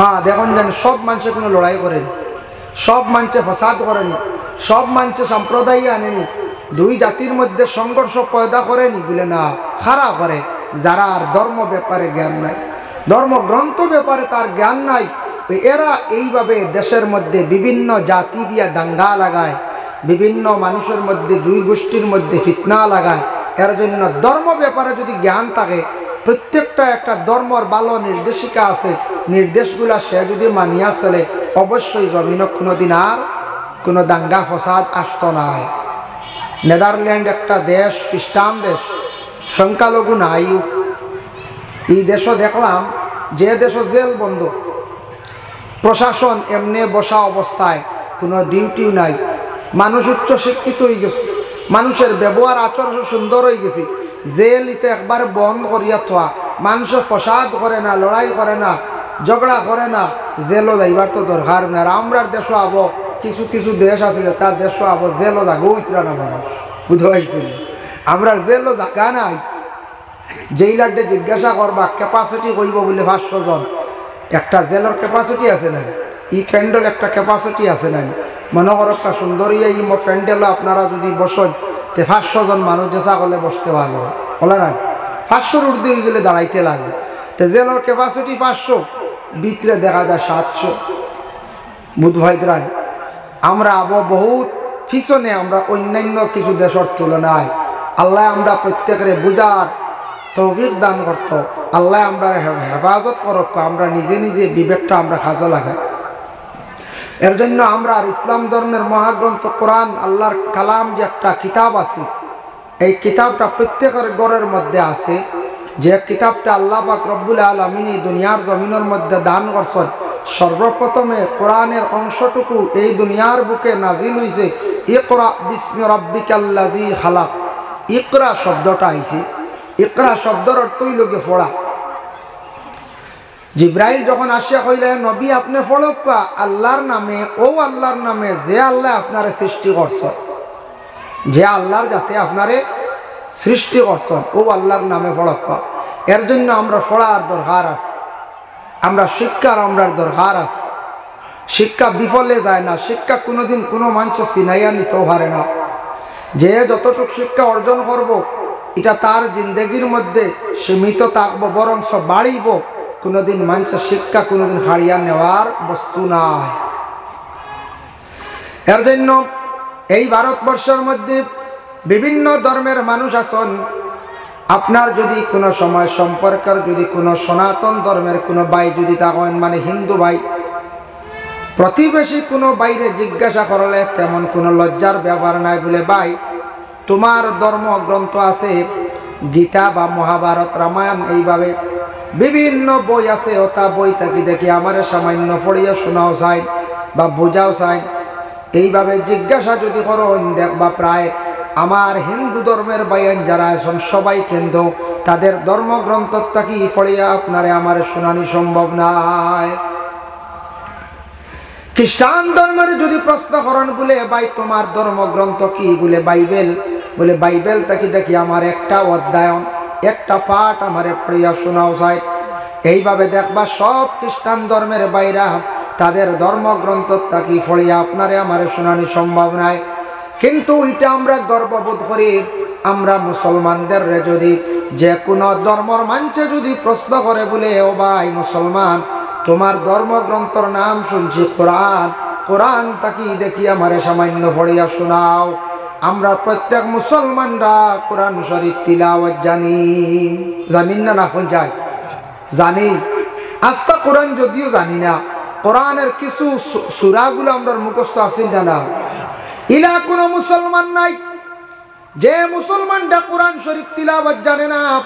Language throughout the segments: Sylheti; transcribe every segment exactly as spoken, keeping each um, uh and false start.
হ্যাঁ, দেখইন যেন সব মানষে কুনু লড়াই করেনি, সব মানষে ফসাদ করেনি, সব মানষে সাম্প্রদায়িক আনেনি, দুই জাতির মধ্যে সংঘর্ষ পয়দা করেনি, বুলে না, খাড়া করে, যারার ধর্ম ব্যাপারে জ্ঞান নাই, ধর্মগ্রন্থ ব্যাপারে তার জ্ঞান নাই, এরা এইভাবে দেশের মধ্যে বিভিন্ন জাতি দিয়া দাঙ্গা লাগায়, বিভিন্ন মানুষের মধ্যে, দুই গোষ্ঠীর মধ্যে ফিতনা লাগায়। এর জন্য ধর্ম ব্যাপারে যদি জ্ঞান থাকে, প্রত্যেকটা একটা ধর্মর ভালো নির্দেশিকা আছে, নির্দেশগুলা সে যদি মানিয়া চলে, অবশ্যই জমিনো কোনোদিন আর কোনো দাঙ্গা ফসাদ আসতো নায়। নেদারল্যান্ড একটা দেশ, খ্রিস্টান দেশ, সংখ্যালঘু নাই। এই দেশও দেখলাম, যে দেশও জেল বন্ধ, প্রশাসন এমনে বসা অবস্থায়, কোনো ডিউটিও নাই, মানুষ উচ্চ শিক্ষিত অইগেছে, মানুষের ব্যবহার আচরণ সুন্দর অইগেছে, জেল ইতে একবারে বন্ধ করিয়া থোয়া, মানষে ফসাদ করে না, লড়াই করে না, ঝগড়া করে না, জেলও যাইবার তো দরকার নাই। আর আমরার দেশও আবো কিছু কিছু দেশ আছে যে তার দেশও আবো জেলও যাগো ইতরা না মানুষ, বুঝতে পারছেন? আমরার জেলও জাগা নাই। জেইলাররে জিজ্ঞাসা করবা, capacity কইবো বুলে পাঁচশো জন। একটা জেলর capacity আছে না? ই প্যান্ডেল একটা capacity আছে না? মনো করো একটা সুন্দরী এই ম-, প্যান্ডেলো আপনারা যদি বসেন, তে পাঁচশো জন মানুষ যেসা করলে বসতে পারবো, বলে না? পাঁচশোর ঊর্ধ্বে অইগেলে দাঁড়াইতে লাগবে। তে জেলর capacity পাঁচশো, ভিতরে দেখা যায় সাতশো। বুধ ভাইদ্রান, আমরা আবো বহুত পিছনে, আমরা অন্যান্য কিছু দেশর তুলনায়। আল্লায় আমরা প্রত্যেকরে বুঝার তৌফিক দান করতো। আল্লায় আমরা হে-, হেফাজত করুক, আমরা নিজে নিজে বিবেকটা আমরা কাজো লাগাই। এর জন্য আমরা আর ইসলাম ধর্মের মহাগ্রন্থ কোরআন, আল্লাহর কালাম যে একটা কিতাব আছে, এই কিতাবটা প্রত্যেকের ঘরের মধ্যে আছে, যে কিতাবটা আল্লাহ পাক রব্বুল আলামিন এই দুনিয়ার জমিনের মধ্যে দান করছেন। সর্বপ্রথমে কোরআনের অংশটুকু এই দুনিয়ার বুকে নাজিল হইছে, "ইকরা বিসমি রাব্বিকাল্লাযী খালাক।" ইকরা শব্দটা আইছে, ইকরা শব্দর অর্থ হইল গিয়ে পড়া। জিব্রাইল যখন আসিয়া কইলে, "নবী, আপনে পড়উক্কা আল্লাহর নামে, অউ আল্লাহর নামে যে আল্লায় আপনারে সৃষ্টি করছইন, যে আল্লাহর জাতে আপনারে সৃষ্টি করছইন, অউ আল্লাহর নামে পড়উক্কা।" এর জন্য আমরা পড়ার দরকার আছে, আমরা শিক্ষার আমরার দরকার আছে। শিক্ষা বিফলে যায় না, শিক্ষা কোনোদিন কোনো মানষে ছিনাইয়া নিতেও পারে না। যে যতটুক শিক্ষা অর্জন করবো, ইটা তার জিন্দেগির মধ্যে সীমিত থাকবো, বরঞ্চ বাড়িবো। কোনোদিন মানষে শিক্ষা কোনোদিন হারিয়া নেওয়ার বস্তু নায়। এর জন্য এই ভারতবর্ষর মধ্যে বিভিন্ন ধর্মের মানুষ আছইন। আপনার যদি কোনো সময় সম্পর্কের যদি কোনো সনাতন ধর্মের কোনো ভাই যদি থাকইন, মানে হিন্দু ভাই, প্রতিবেশী কোনো ভাইরে জিজ্ঞাসা করলে তেমন কোনো লজ্জার ব্যাপার নাই, বুলে, "ভাই, তোমার ধর্মগ্রন্থ আছে, গীতা বা মহাভারত, রামায়ণ, এইভাবে বিভিন্ন বই আছে, অতা বই থাকি দেখি আমারে সামান্য পড়িয়া শোনাও চাইন বা বুঝাও চাইন।" এইভাবে জিজ্ঞাসা যদি করইন, দেখবা প্রায় আমার হিন্দু ধর্মের ভাইয়াইন যারা আছইন সবাই কিন্তু তাদের ধর্মগ্রন্থ থাকি পড়িয়া আপনারে আমারে শোনানি সম্ভব নায়। খ্রিস্টান ধর্মের যদি প্রশ্ন করইন, বুলে, "ভাই, তোমার ধর্মগ্রন্থ কি?" বুলে, "বাইবেল।" বুলে, "বাইবেল থাকি দেখি আমার একটা অধ্যায়ন, একটা পাঠ আমারে পড়িয়া শোনাও চাইন।" এইভাবে দেখবা সব খ্রিস্টান ধর্মের ভাইরা তাদের ধর্মগ্রন্থ থাকি পড়িয়া আপনারে আমারে শোনানি সম্ভব নায়। কিন্তু ইটা আমরা গর্ববোধ করি, আমরা মুসলমানদেররে যদি যে কোনো ধর্মর মানষে যদি প্রশ্ন করে, বুলে, "ও ভাই মুসলমান, তোমার ধর্মগ্রন্থর নাম শুনছি কোরআন, কোরআন থাকি দেখি আমারে সামান্য পড়িয়া শোনাও।" আমরা প্রত্যেক মুসলমানরা কোরআন শরীফ তিলাওয়াত জানি, জানিন না? না, হন যায়, জানি। আস্তা কোরআন যদিও জানি না, কোরআনের কিছু সু-, সূরাগুলো আমরার মুখস্থ আছে না? না, ইলা কোনো মুসলমান নাই যে মুসলমানটা কোরআন শরীফ তিলাওয়াত জানে না।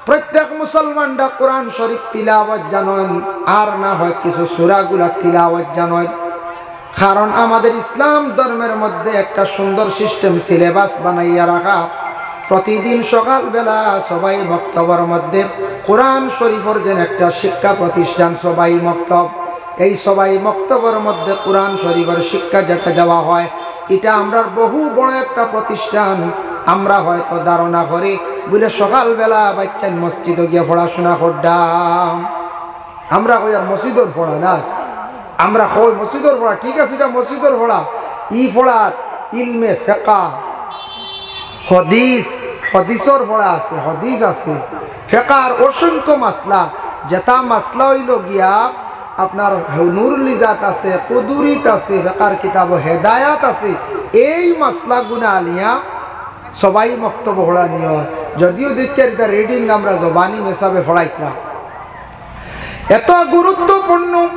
প্রত্যেক মুসলমানটা কোরআন শরীফ তিলাওয়াত জানইন, আর না হয় কিছু সূরাগুলা তিলাওয়াত জানইন। কারণ আমাদের ইসলাম ধর্মের মধ্যে একটা সুন্দর সিস্টেম, সিলেবাস বানাইয়া রাখা। প্রতিদিন সকালবেলা সবাই মক্তবর মধ্যে কোরআন শরীফর যেন একটা শিক্ষা প্রতিষ্ঠান সবাই মক্তব, এই সবাই মক্তবর মধ্যে কোরআন শরীফর শিক্ষা যেটা দেওয়া হয়, ইটা আমরার বহু বড় একটা প্রতিষ্ঠান। আমরা হয়তো ধারণা করি বুলে সকালবেলা বাচ্চাইন মসজিদো গিয়া পড়াশোনা করতাম। আমরা কই আর মসজিদর পড়া না, আমরা কই মসজিদর পড়া, ঠিক আছে, ইটা মসজিদর পড়া। ই পড়াত ইলমে ফেকা, হদিস, হদিসর পড়া আছে, হদিস আছে, ফেকার অসংখ্য মাসলা, যেটা মাসলা অইলো গিয়া আপনার নুরুল ইজাত আছে, কুদুরিত আছে, ফেকার কিতাবো হেদায়াত আছে। এই মাসলাগুনা আনিয়া সবাই মক্তব পড়ানি অয়। যদিও দেখিয়ার ইটা reading আমরা জবানি মেসাবে পড়াইতরা। এত গুরুত্বপূর্ণ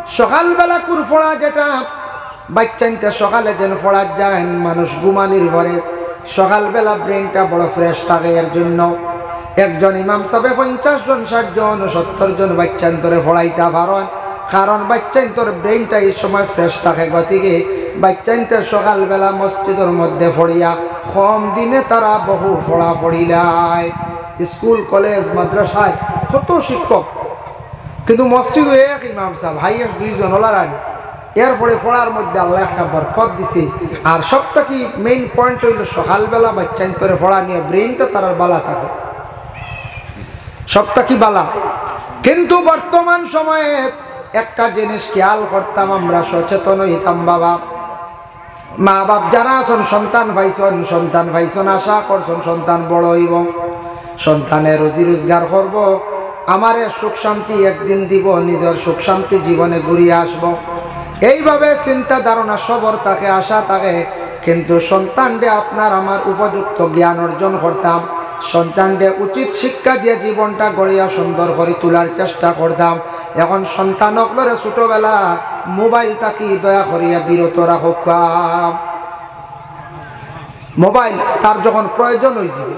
সকালবেলাকুর পড়া যেটা, বাচ্চাইন্তে সকালে যেন পড়াত যাইন, মানুষ ঘুমানির পরে সকালবেলা brainটা বড় fresh থাকে। এর জন্য একজন ইমাম সাবে পঞ্চাশ জন, ষাট জন, সত্তর জন বাচ্চাইন্তরে পড়াইতা পারইন, কারণ বাচ্চাইন্তর brainটা এই সময় fresh থাকে। গতিকে বাচ্চাইন্তে সকালবেলা মসজিদর মধ্যে পড়িয়া কম দিনে তারা বহু পড়া পড়িলায়। স্কুল, কলেজ, মাদ্রাসায় কত শিক্ষক, কিন্তু মসজিদো এক ইমাম সাব, highest দুইজন ওলার আলী। এরপরে পড়ার মধ্যে আল্লায় একটা বরকত দিছে। আর সব থাকি main point অইলো সকালবেলা বাচ্চাইন্তরে পড়ানিয়া brainটা তারার বালা থাকে, সব থাকি বালা। কিন্তু বর্তমান সময়ে একটা জিনিস খেয়াল করতাম, আমরা সচেতন অইতাম বাবা। মা বাপ যারা আছইন, সন্তান পাইছইন, সন্তান পাইছইন, আশা করছইন সন্তান বড় অইবো, সন্তানে রুজি রোজগার করবো, আমারে সুখ শান্তি একদিন দিবো, নিজর সুখ শান্তি জীবনে ঘুরিয়া আসবো। এইভাবে চিন্তা ধারণা সবর থাকে, আশা থাকে। কিন্তু সন্তানরে আপনার আমার উপযুক্ত জ্ঞান অর্জন করতাম, সন্তানরে উচিত শিক্ষা দিয়া জীবনটা গড়িয়া সুন্দর করি তুলার চেষ্টা করতাম। এখন সন্তান অকলরে ছোটবেলা mobile থাকি দয়া করিয়া বিরত রাখউক্কা। Mobile তার যখন প্রয়োজন অইযিবো,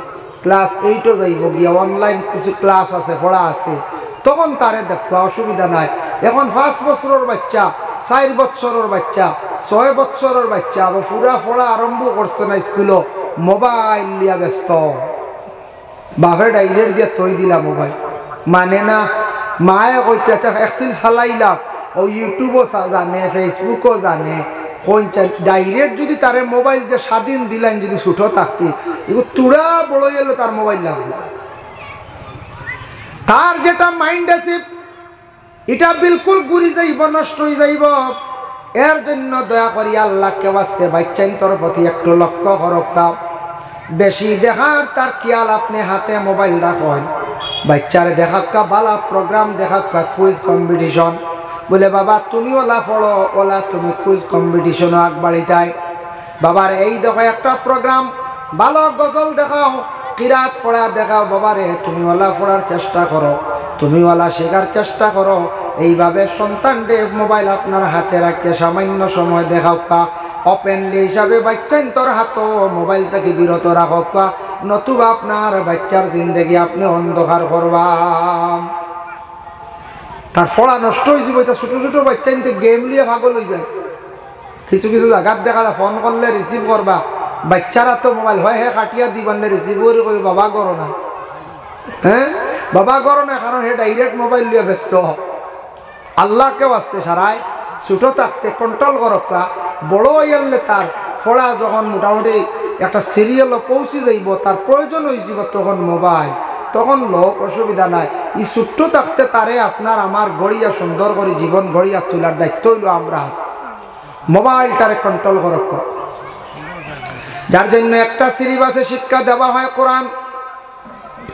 class eightও যাইবো গিয়া, online কিছু class আছে, পড়া আছে, তখন তারে দেখউক্কা, অসুবিধা নাই। এখন পাঁচ বছরর বাচ্চা, চাইর বছরর বাচ্চা, ছয় বছরর বাচ্চা, আবার পুরা পড়া আরম্ভ করছে না স্কুলো, mobile লইয়া ব্যস্ত। বাপে direct দিয়া থই দিলা mobile, মানে না। মায়ে কইতা, "আচ্ছা, একদিন চালাইলাম, ও YouTube-ও চা-, জানে, Facebook-ও জানে, কোন চাই-," direct যদি তারে mobile দিয়া স্বাধীন দিলাইন, যদি ছোট থাকতে, এগু তুড়া বড় অইলে তার mobile লাগবো। তার যেটা mind আছে, ইটা বিলকুল ঘুরি যাইবো, নষ্ট অই যাইবো। এর জন্য দয়া করি আল্লাহকে ওয়াস্তে বাচ্চাইন্তর প্রতি একটু লক্ষ্য করউক্কা। বেশি দেখার তার খেয়াল আপনে হাতে mobile রাখইন। বাচ্চারে দেখাউক্কা, বালা program দেখাউক্কা, quiz competition। বলে, "বাবা, তুমি ওলা পড়ো, ওলা তুমি quiz competition-ও আগবাড়িতায়।" বাবার এই দেখো একটা program, ভালো গজল দেখাও, কিরাত পড়া দেখাও, বাবারে তুমি ওলা পড়ার চেষ্টা করো, তুমি ওলা শিখার চেষ্টা করো। এইভাবে সন্তানরে mobile আপনার হাতে রাখিয়া সামান্য সময় দেখাউক্কা, openly হিসাবে বাচ্চাইন্তর হাতো mobile থাকি বিরত রাখউক্কা, নতুবা আপনার বাচ্চার জিন্দেগি আপনে অন্ধকার করবা। তার পড়া নষ্ট অই যাইবো। ইতা ছোট ছোট বাচ্চাইন্তে game লইয়া পাগল অই যায়। কিছু কিছু জাগাত দেখা যায়, phone করলে receive করবা, বাচ্চার আতো mobile, হয় হে কাটিয়া দি পারলে receive করি কই, "বাবা ঘরো না।" হ্যাঁ, বাবা ঘরো না, কারণ হে direct mobile লইয়া ব্যস্ত। আল্লাহকে ওয়াস্তে সারাই ছোট থাকতে control করউক্কা, বড় অইয়ারলে তার পড়া যখন মোটামুটি একটা serial-ও পৌঁছি যাইবো, তার প্রয়োজন অই যাইবো, তখন mobile, তখন লউক, অসুবিধা নাই। ই ছোট্ট থাকতে তারে আপনার আমার গড়িয়া সুন্দর করি জীবন গড়িয়া তুলার দায়িত্ব অইলো আমরার। Mobile-টারে control করউক্কা। যার জন্য একটা syllabus-এ শিক্ষা দেওয়া হয় কোরআন,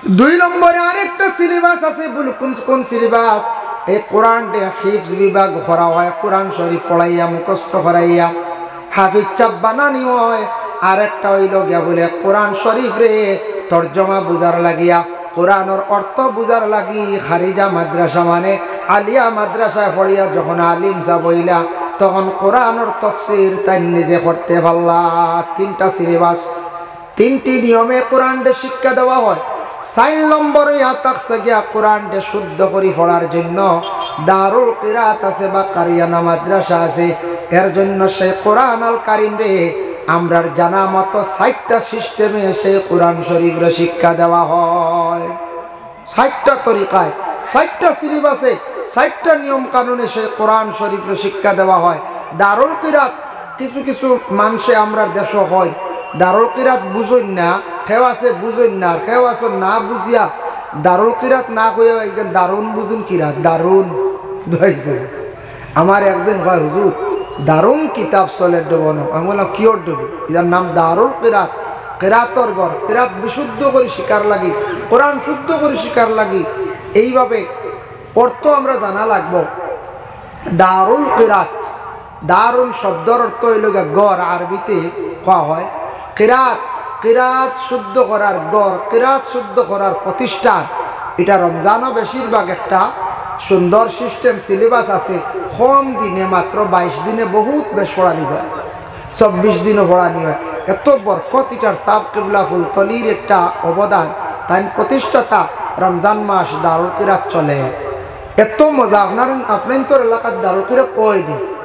দুই নম্বরে আরেকটা syllabus আছে। বলে কোন, কোন syllabus? এই কোরআনরে হিফজ বিভাগ করা হয়, কোরআন শরীফ পড়াইয়া মুখস্থ করাইয়া হাফিজ সাব বানানি হয়। আরেকটা অইলো গিয়া বলে কোরআন শরীফরে তর্জমা বুঝার লাগিয়া, কোরআনর অর্থ বুঝার লাগি খারিজা মাদ্রাসা মানে আলিয়া মাদ্রাসায় পড়িয়া যখন আলিম সাব অইলা, তখন কোরআনর তফসির তাইন নিজে করতে পারলা। তিনটা syllabus, তিনটি নিয়মে কোরআনরে শিক্ষা দেওয়া হয়। চাইর নম্বরে ইয়া থাকছে গিয়া কোরআনরে শুদ্ধ করি পড়ার জন্য দারুল কিরাত আছে বা কারিয়ানা মাদ্রাসা আছে। এর জন্য সেই কোরআন আল কারিমরে আমরার জানা মতো চাইরটা system-এ সেই কোরআন শরীফরে শিক্ষা দেওয়া হয়। চাইরটা তরিকায়, চাইরটা syllabus-এ, চাইরটা নিয়ম কানুনে সেই কোরআন শরীফরে শিক্ষা দেওয়া হয়। দারুল কিরাত, কিছু কিছু মানষে আমরার দেশো কয়, দারুল কিরাত বুঝইন না, কেউ আছে বুঝইন না, কেউ আছে না বুঝিয়া দারুল কিরাত না কইয়া, এখান দারুন বুঝইন কিরাত, দারুন। দোয়াইছে। আমার একদিন কয়, "হুজুর, দারুণ কিতাব চলের ডবনো।" আমি বললাম, "কিওর ডবো?" এটার নাম দারুল কিরাত, কিরাতর ঘর। কিরাত বিশুদ্ধ করি শিকার লাগি, কোরআন শুদ্ধ করি শিকার লাগি। এইভাবে অর্থ আমরা জানা লাগবো। দারুল কিরাত, দারুল শব্দর অর্থ অইল গিয়া ঘর, আরবিতে কওয়া হয়। কিরাত, কিরাত শুদ্ধ করার ঘর, কিরাত শুদ্ধ করার প্রতিষ্ঠান। এটা রমজানও বেশিরভাগ একটা সুন্দর সিস্টেম, সিলেবাস আছে। কম দিনে, মাত্র বাইশ দিনে বহুত বেশ পড়ানি যায়, চব্বিশ দিনও পড়ানি হয়। এত বরকত এটার। সাব কিবলা ফুলতলির একটা অবদান। তাইন প্রতিষ্ঠাতা, রমজান মাস দারুল কিরাত চলে। এত মজা। আপনার, আপনার তোর এলাকাত দারুল কিরাত অয় নি?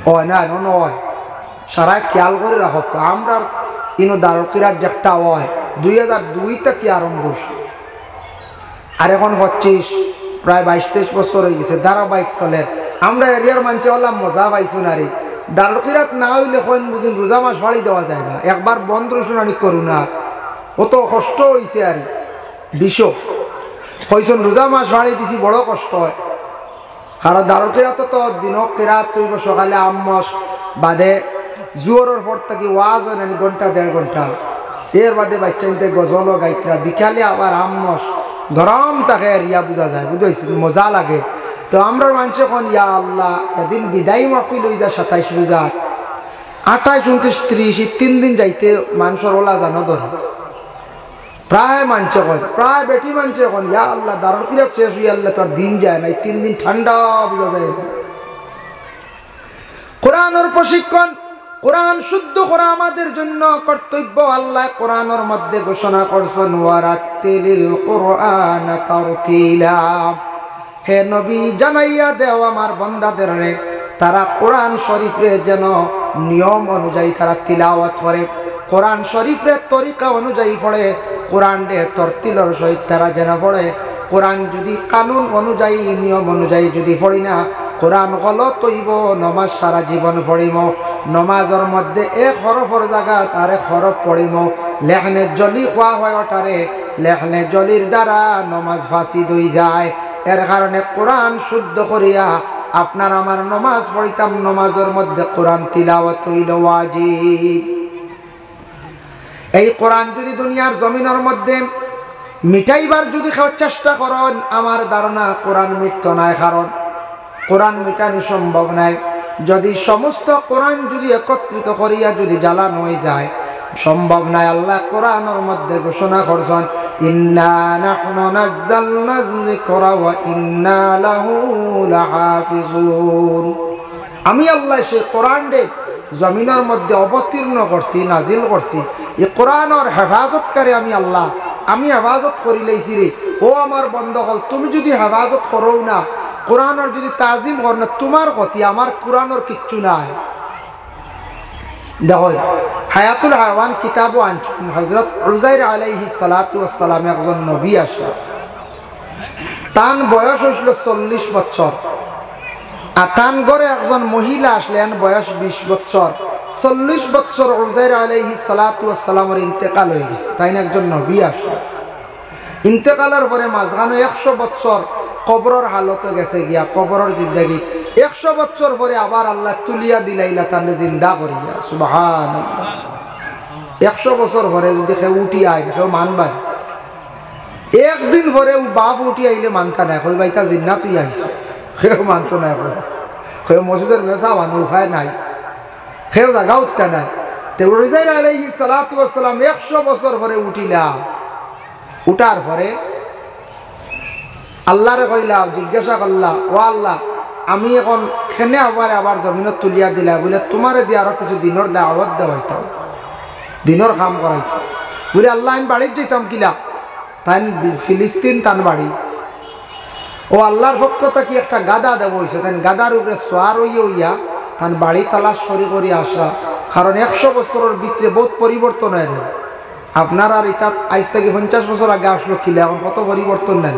অয় না, এমন অয়। সারায় খেয়াল করি রাখউক্কা। আমরার ইনো দারুল কিরাত যেটা অয়, দুই হাজার দুই থাকি আরম্ভ অইছে। আর এখন পঁচিশ, প্রায় বাইশ তেইশ বছর অইগেছে, ধারাবাহিক চলের। আমরা এরিয়ার মানষে অলা মজা পাইছইন। আরে দারুল কিরাত না অইলে কইন বুঝইন রোজা মাস ফাড়ি দেওয়া যায় না। একবার বন্ধ রইছিল নানি করোনা, অত কষ্ট অইছে। আরে বিশ কইছইন রোজা মাস ফাড়ি দিছি, বড় কষ্ট অয়। কারণ দারুল কিরাত তো দিনও কিরাত অইবো, সকালে আম মস্ক, বাদে জোহরর পর থাকি ওয়াজ অয় নানি ঘন্টা দেড় ঘন্টা। এর বাদে বাইচ্চাইন্তে গজলও গাইতরা, বিকালে আবার আম মস্ক, গরম থাকে এরিয়া বুঝা যায়, বুঝছইন, মজা লাগে। তো আমরার মানষে কইন, "ইয়া আল্লাহ, যেদিন বিদায় মাহফিল অইযায় সাতাইশ রোজা, আঠাইশ, ঊনত্রিশ, ত্রিশ, এই তিন দিন যাইতে মানষর অলা জানো ধরে।" প্রায় মানষে কইন, প্রায় বেটি মানষে কইন, "ইয়া আল্লাহ, দারুল কিরাত শেষ অইয়া আল্লাহ, তার দিন যায় না, এই তিন দিন ঠান্ডা বুঝা যায়।" কোরআনর প্রশিক্ষণ, কোরআন শুদ্ধ করা আমাদের জন্য কর্তব্য। আল্লাহ কোরআনর মধ্যে ঘোষণা করছইন, "ওয়ারাত্তিলিল কুরআনা তারতিলা।" হে নবী, জানাইয়া দেও আমার বন্দাদেররে, তারা কোরআন শরীফরে যেন নিয়ম অনুযায়ী তারা তিলাওয়াত করে, কোরআন শরীফরে তরিকা অনুযায়ী পড়ে, কোরআনরে তরতিলর সহিত তারা যেন পড়ে। কোরআন যুদি কানুন অনুযায়ী, নিয়ম অনুযায়ী যুদি পড়ি না, কোরআন গলত অইবো, নমাজ সারা জীবন পড়িমু, নমাজর মধ্যে এক হরফর জাগাত আরেক হরফ পড়িমু, লেহনে জলি কওয়া হয় ওটারে, লেহনে জলির দ্বারা নমাজ ফাসিদ অইযায়। এর কারণে কোরআন শুদ্ধ করিয়া আপনার আমার নমাজ পড়িতাম, নমাজর মধ্যে কোরআন তিলাওয়াত অইল ওয়াজিব। এই কোরআন যুদি দুনিয়ার জমিনর মধ্যে মিটাইবার যুদি কেউ চেষ্টা করইন, আমার ধারণা কোরআন মিটতো নায়, কারণ কোরআন মিটানি সম্ভব নায়। যুদি সমস্ত কোরআন যুদি একত্রিত করিয়া যুদি জ্বালানো অইযায়, সম্ভব নায়। আল্লাহ কোরআনর মধ্যে ঘোষণা করছইন, "ইন্না নাহনু নাজ্জালনা যিকরা ওয়া ইন্না লাহু লাহাফিজুন।" আমি আল্লাহ সেই কোরআনরে জমিনর মধ্যে অবতীর্ণ করছি, নাজিল করছি। এই কোরআনর হেফাজতকারী আমি আল্লাহ, আমি হেফাজত করিলাইছি রে। ও আমার বন্দা অকল, তুমি যুদি হেফাজত করো না, কোরআনর যুদি তাজিম করো না, তুমার ক্ষতি, আমার কোরআনর কিচ্ছু নাই। দেখো, হায়াতুল হায়াওয়ান কিতাবও আনছইন, হযরত উজাইর আলাইহিস সালাতু ওয়াস সালাম একজন নবী আছলা। তান বয়স অইছিল চল্লিশ বছর। আর তান ঘরে একজন মহিলা আছলা, এন বয়স বিশ বছর। চল্লিশ বছর উজাইর আলাইহিস সালাতু ওয়াস সালামর ইন্তেকাল অইগেছে, তাইন একজন নবী আছলা। ইন্তেকালর পরে মাঝখানো একশো বছর কবরর হালতো গেছে গিয়া, কবরর জিন্দেগি। একশো বছর পরে আবার আল্লায় তুলিয়া দিলাইলা তানরে জিন্দা করিয়া। সুবহানাল্লাহ। একশো বছর পরে যুদি কেউ উঠি আইন, কেউ মানবা নি? একদিন পরে অউ বাপ উঠি আইলে মানতা নায়, কইবা, "ইতা জিন্নাত অইয়া আইছে।" কেউ মানতো নায়, কইবা, কইবা, "মসজিদর মেসাব আনো, উপায় নাই।" কেউ জাগা উঠতা নায়। তে উজাইর আলাইহিস সালাতু ওয়াস সালাম একশো বছর পরে উঠিলা। উঠার পরে আল্লারে কইলা, জিজ্ঞাসা করলা, "ও আল্লাহ, আমি এখন কেনে আমারে আবার জমিনত তুলিয়া দিলা?" বলে, "তুমারে দি আরো কিছু দিনর দাওয়াত দেওয়াইতাম, দিনর কাম করাইতাম।" বলে, "আল্লাহ, আমি বাড়িত যাইতাম কিলা?" তাইন বি-, ফিলিস্তিন তান বাড়ি। ও আল্লাহর পক্ষ থাকি একটা গাধা দেওয়া অইছে, তাইন গাধার উপরে সোয়ার অইয়া অইয়া তান বাড়ি তালাশ করি করি আছলা। কারণ একশো বছরর ভিতরে বহুত পরিবর্তন অইরে। আপনার আর ইতাত আইজ থাকি পঞ্চাশ বছর আগে আছলো কিলা, এখন কত পরিবর্তন নাই।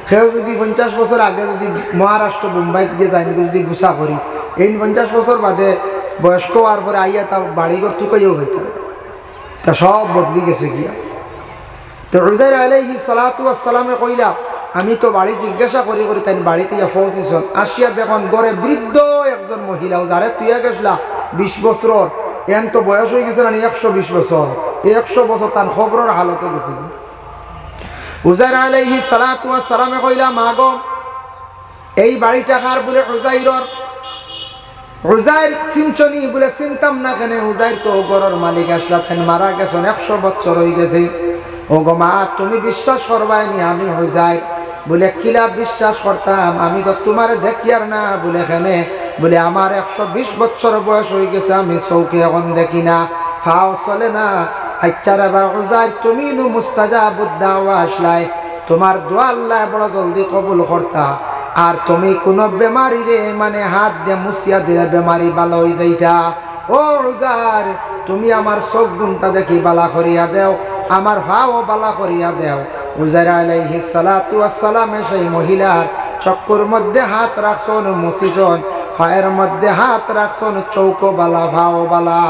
কেউ যুদি পঞ্চাশ বছর আগে যুদি মহারাষ্ট্র বোম্বাইত গিয়া যাইন, যুদি গুছা করি, এইন পঞ্চাশ বছর বাদে বয়স্ক অওয়ার পরে আইয়া তা বাড়িঘর তুকাইয়াও অইতা, তা সব বদলি গেছে গিয়া। তে উজাইর আলাইহিস সালাতু ওয়াস সালামে কইলা, আমি তো বাড়ি জিজ্ঞাসা করি করি তাইন বাড়িত আইয়া পৌঁছিছইন, আসিয়া দেখইন ঘরে বৃদ্ধ একজন মহিলা, যারে থইয়া গেছলা বিশ বছরর, এন তো বয়স অইগেছে না নি একশো বিশ বছর, এই একশো বছর তান কবরর হালত অইগেছে। উজাইর আলাইহিস সালাতু ওয়াস সালামে কইলা, "মা গো, এই বাড়িটা কার?" বুলে, "উজাইরর।" "উজাইর চিনছো নি?" বুলে, "চিনতাম না কেনে, উজাইর তো ঘরর মালিক আছলা, তাইন মারা গেছইন, একশো বছর অইগেছে।" "ও গো মা, তুমি বিশ্বাস করবায় নি আমি উজাইর?" বুলে, "কিলা বিশ্বাস করতাম, আমি তো তুমারে দেখিয়ার না।" বুলে, "কেনে?" বুলে, "আমার একশো বিশ বছর বয়স অইগেছে, আমি চউখে অখন দেখি না, পাও চলে না।" "আইচ্ছা রে বা উজাইর, তুমি নু মুস্তাজাবুদ দাওয়া আছলায়, তুমার দোয়া আল্লায় বড় জলদি কবুল করতা। আর তুমি কুনু বেমারিরে মানে হাত দিয়া মুছিয়া দিলে বেমারি ভালা অইযাইতা। ও উজাইর, তুমি আমার চউখ গুনতা দেখি ভালা করিয়া দেও, আমার পাও ভালা করিয়া দেও।" উজাইর আলাইহিস সালাতু ওয়াস সালামে সেই মহিলার চক্ষুর মধ্যে হাত রাখছইন, মুছিছইন, পায়ের মধ্যে হাত রাখছইন, চউখও ভালা, পাও ভালা।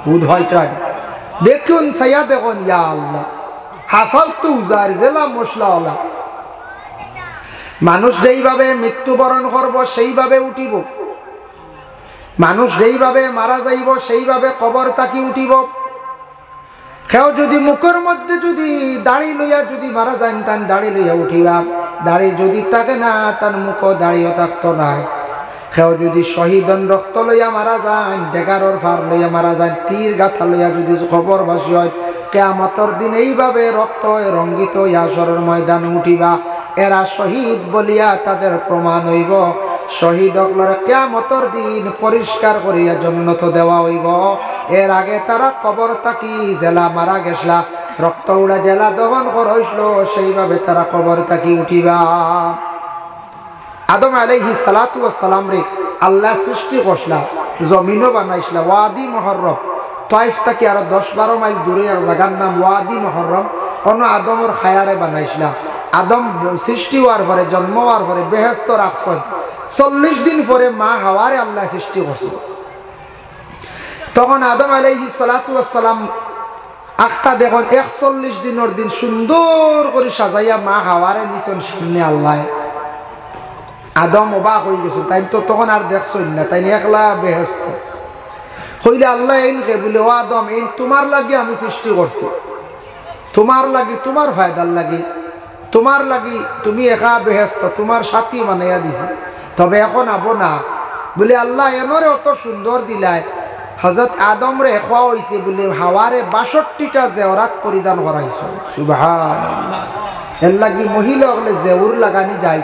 বুধ হয় তাই। দেখইন, চাইয়া দেখইন, ইয়া আল্লাহ। হাছাউ তো উজাইর, যেলা মশলাওয়ালা। মানুষ যেইভাবে মৃত্যুবরণ করবো, সেইভাবে উঠিবো। মানুষ যেইভাবে মারা যাইবো, সেইভাবে কবর থাকি উঠিবো। কেউ যুদি মুখর মধ্যে যুদি দাড়ি লইয়া যুদি মারা যাইন, তান দাড়ি লইয়া উঠিবা। দাড়ি যুদি থাকে না, তান মুখো দাড়িও থাকতো নায়। কেউ যুদি শহীদ অইন, রক্ত লইয়া মারা যাইন, ডেগারর ফার লইয়া মারা যাইন, তীর গাথা লইয়া যুদি কবরবাসী অইন, কিয়ামতর দিন এইভাবে রক্তে রঙ্গিত অইয়া হাশরর ময়দানো উঠিবা। এরা শহীদ বলিয়া তাদের প্রমাণ অইবো। শহীদ অকলরে কিয়ামতর দিন পরিষ্কার করিয়া জন্নত দেওয়া অইবো। এর আগে তারা কবর থাকি যেলা মারা গেছলা, রক্ত উড়া যেলা দফন করা অইছলো, সেইভাবে তারা কবর থাকি উঠিবা। আদম আলাইহিস সালাতু ওয়াস সালামরে আল্লায় সৃষ্টি করছলা, জমিনও বানাইছলা, ওয়াদি মুহাররম, তায়েফ থাকি আরো দশ বারো মাইল দূরে এক জাগার নাম ওয়াদি মুহাররম, অনো আদমর কায়ারে বানাইছলা। আদম সৃষ্টি অওয়ার পরে, জন্ম অওয়ার পরে বেহেস্তো রাখছইন। চল্লিশ দিন পরে মা হাওয়ারে আল্লায় সৃষ্টি করছইন। তখন আদম আলাইহিস সালাতু ওয়াস সালাম আখতা দেখইন, একচল্লিশ দিনর দিন সুন্দর করি সাজাইয়া মা হাওয়ারে নিছইন সামনে আল্লায়। আদম অবাক অইগেছইন, তাইন তো তখন আর দেখছইন না, তাইন একলা বেহেস্তো। কইলা, "আল্লাহ, এইন কে?" বুলে, "ও আদম, এইন তুমার লাগি আমি সৃষ্টি করছি, তুমার লাগি, তুমার ফায়দার লাগি, তুমার লাগি, তুমি একা বেহেস্তো, তুমার সাথী বানাইয়া দিছি, তবে এখন আবো না।" বুলে, "আল্লাহ, এনরে অত সুন্দর দিলায়।" হযরত আদমরে কওয়া অইছে বুলে, হাওয়ারে বাষট্টিটা জেওরাত পরিধান করাইছো। সুবহানাল্লাহ। এর লাগি মহিলা অকলে জেউর লাগানি জায়েজ।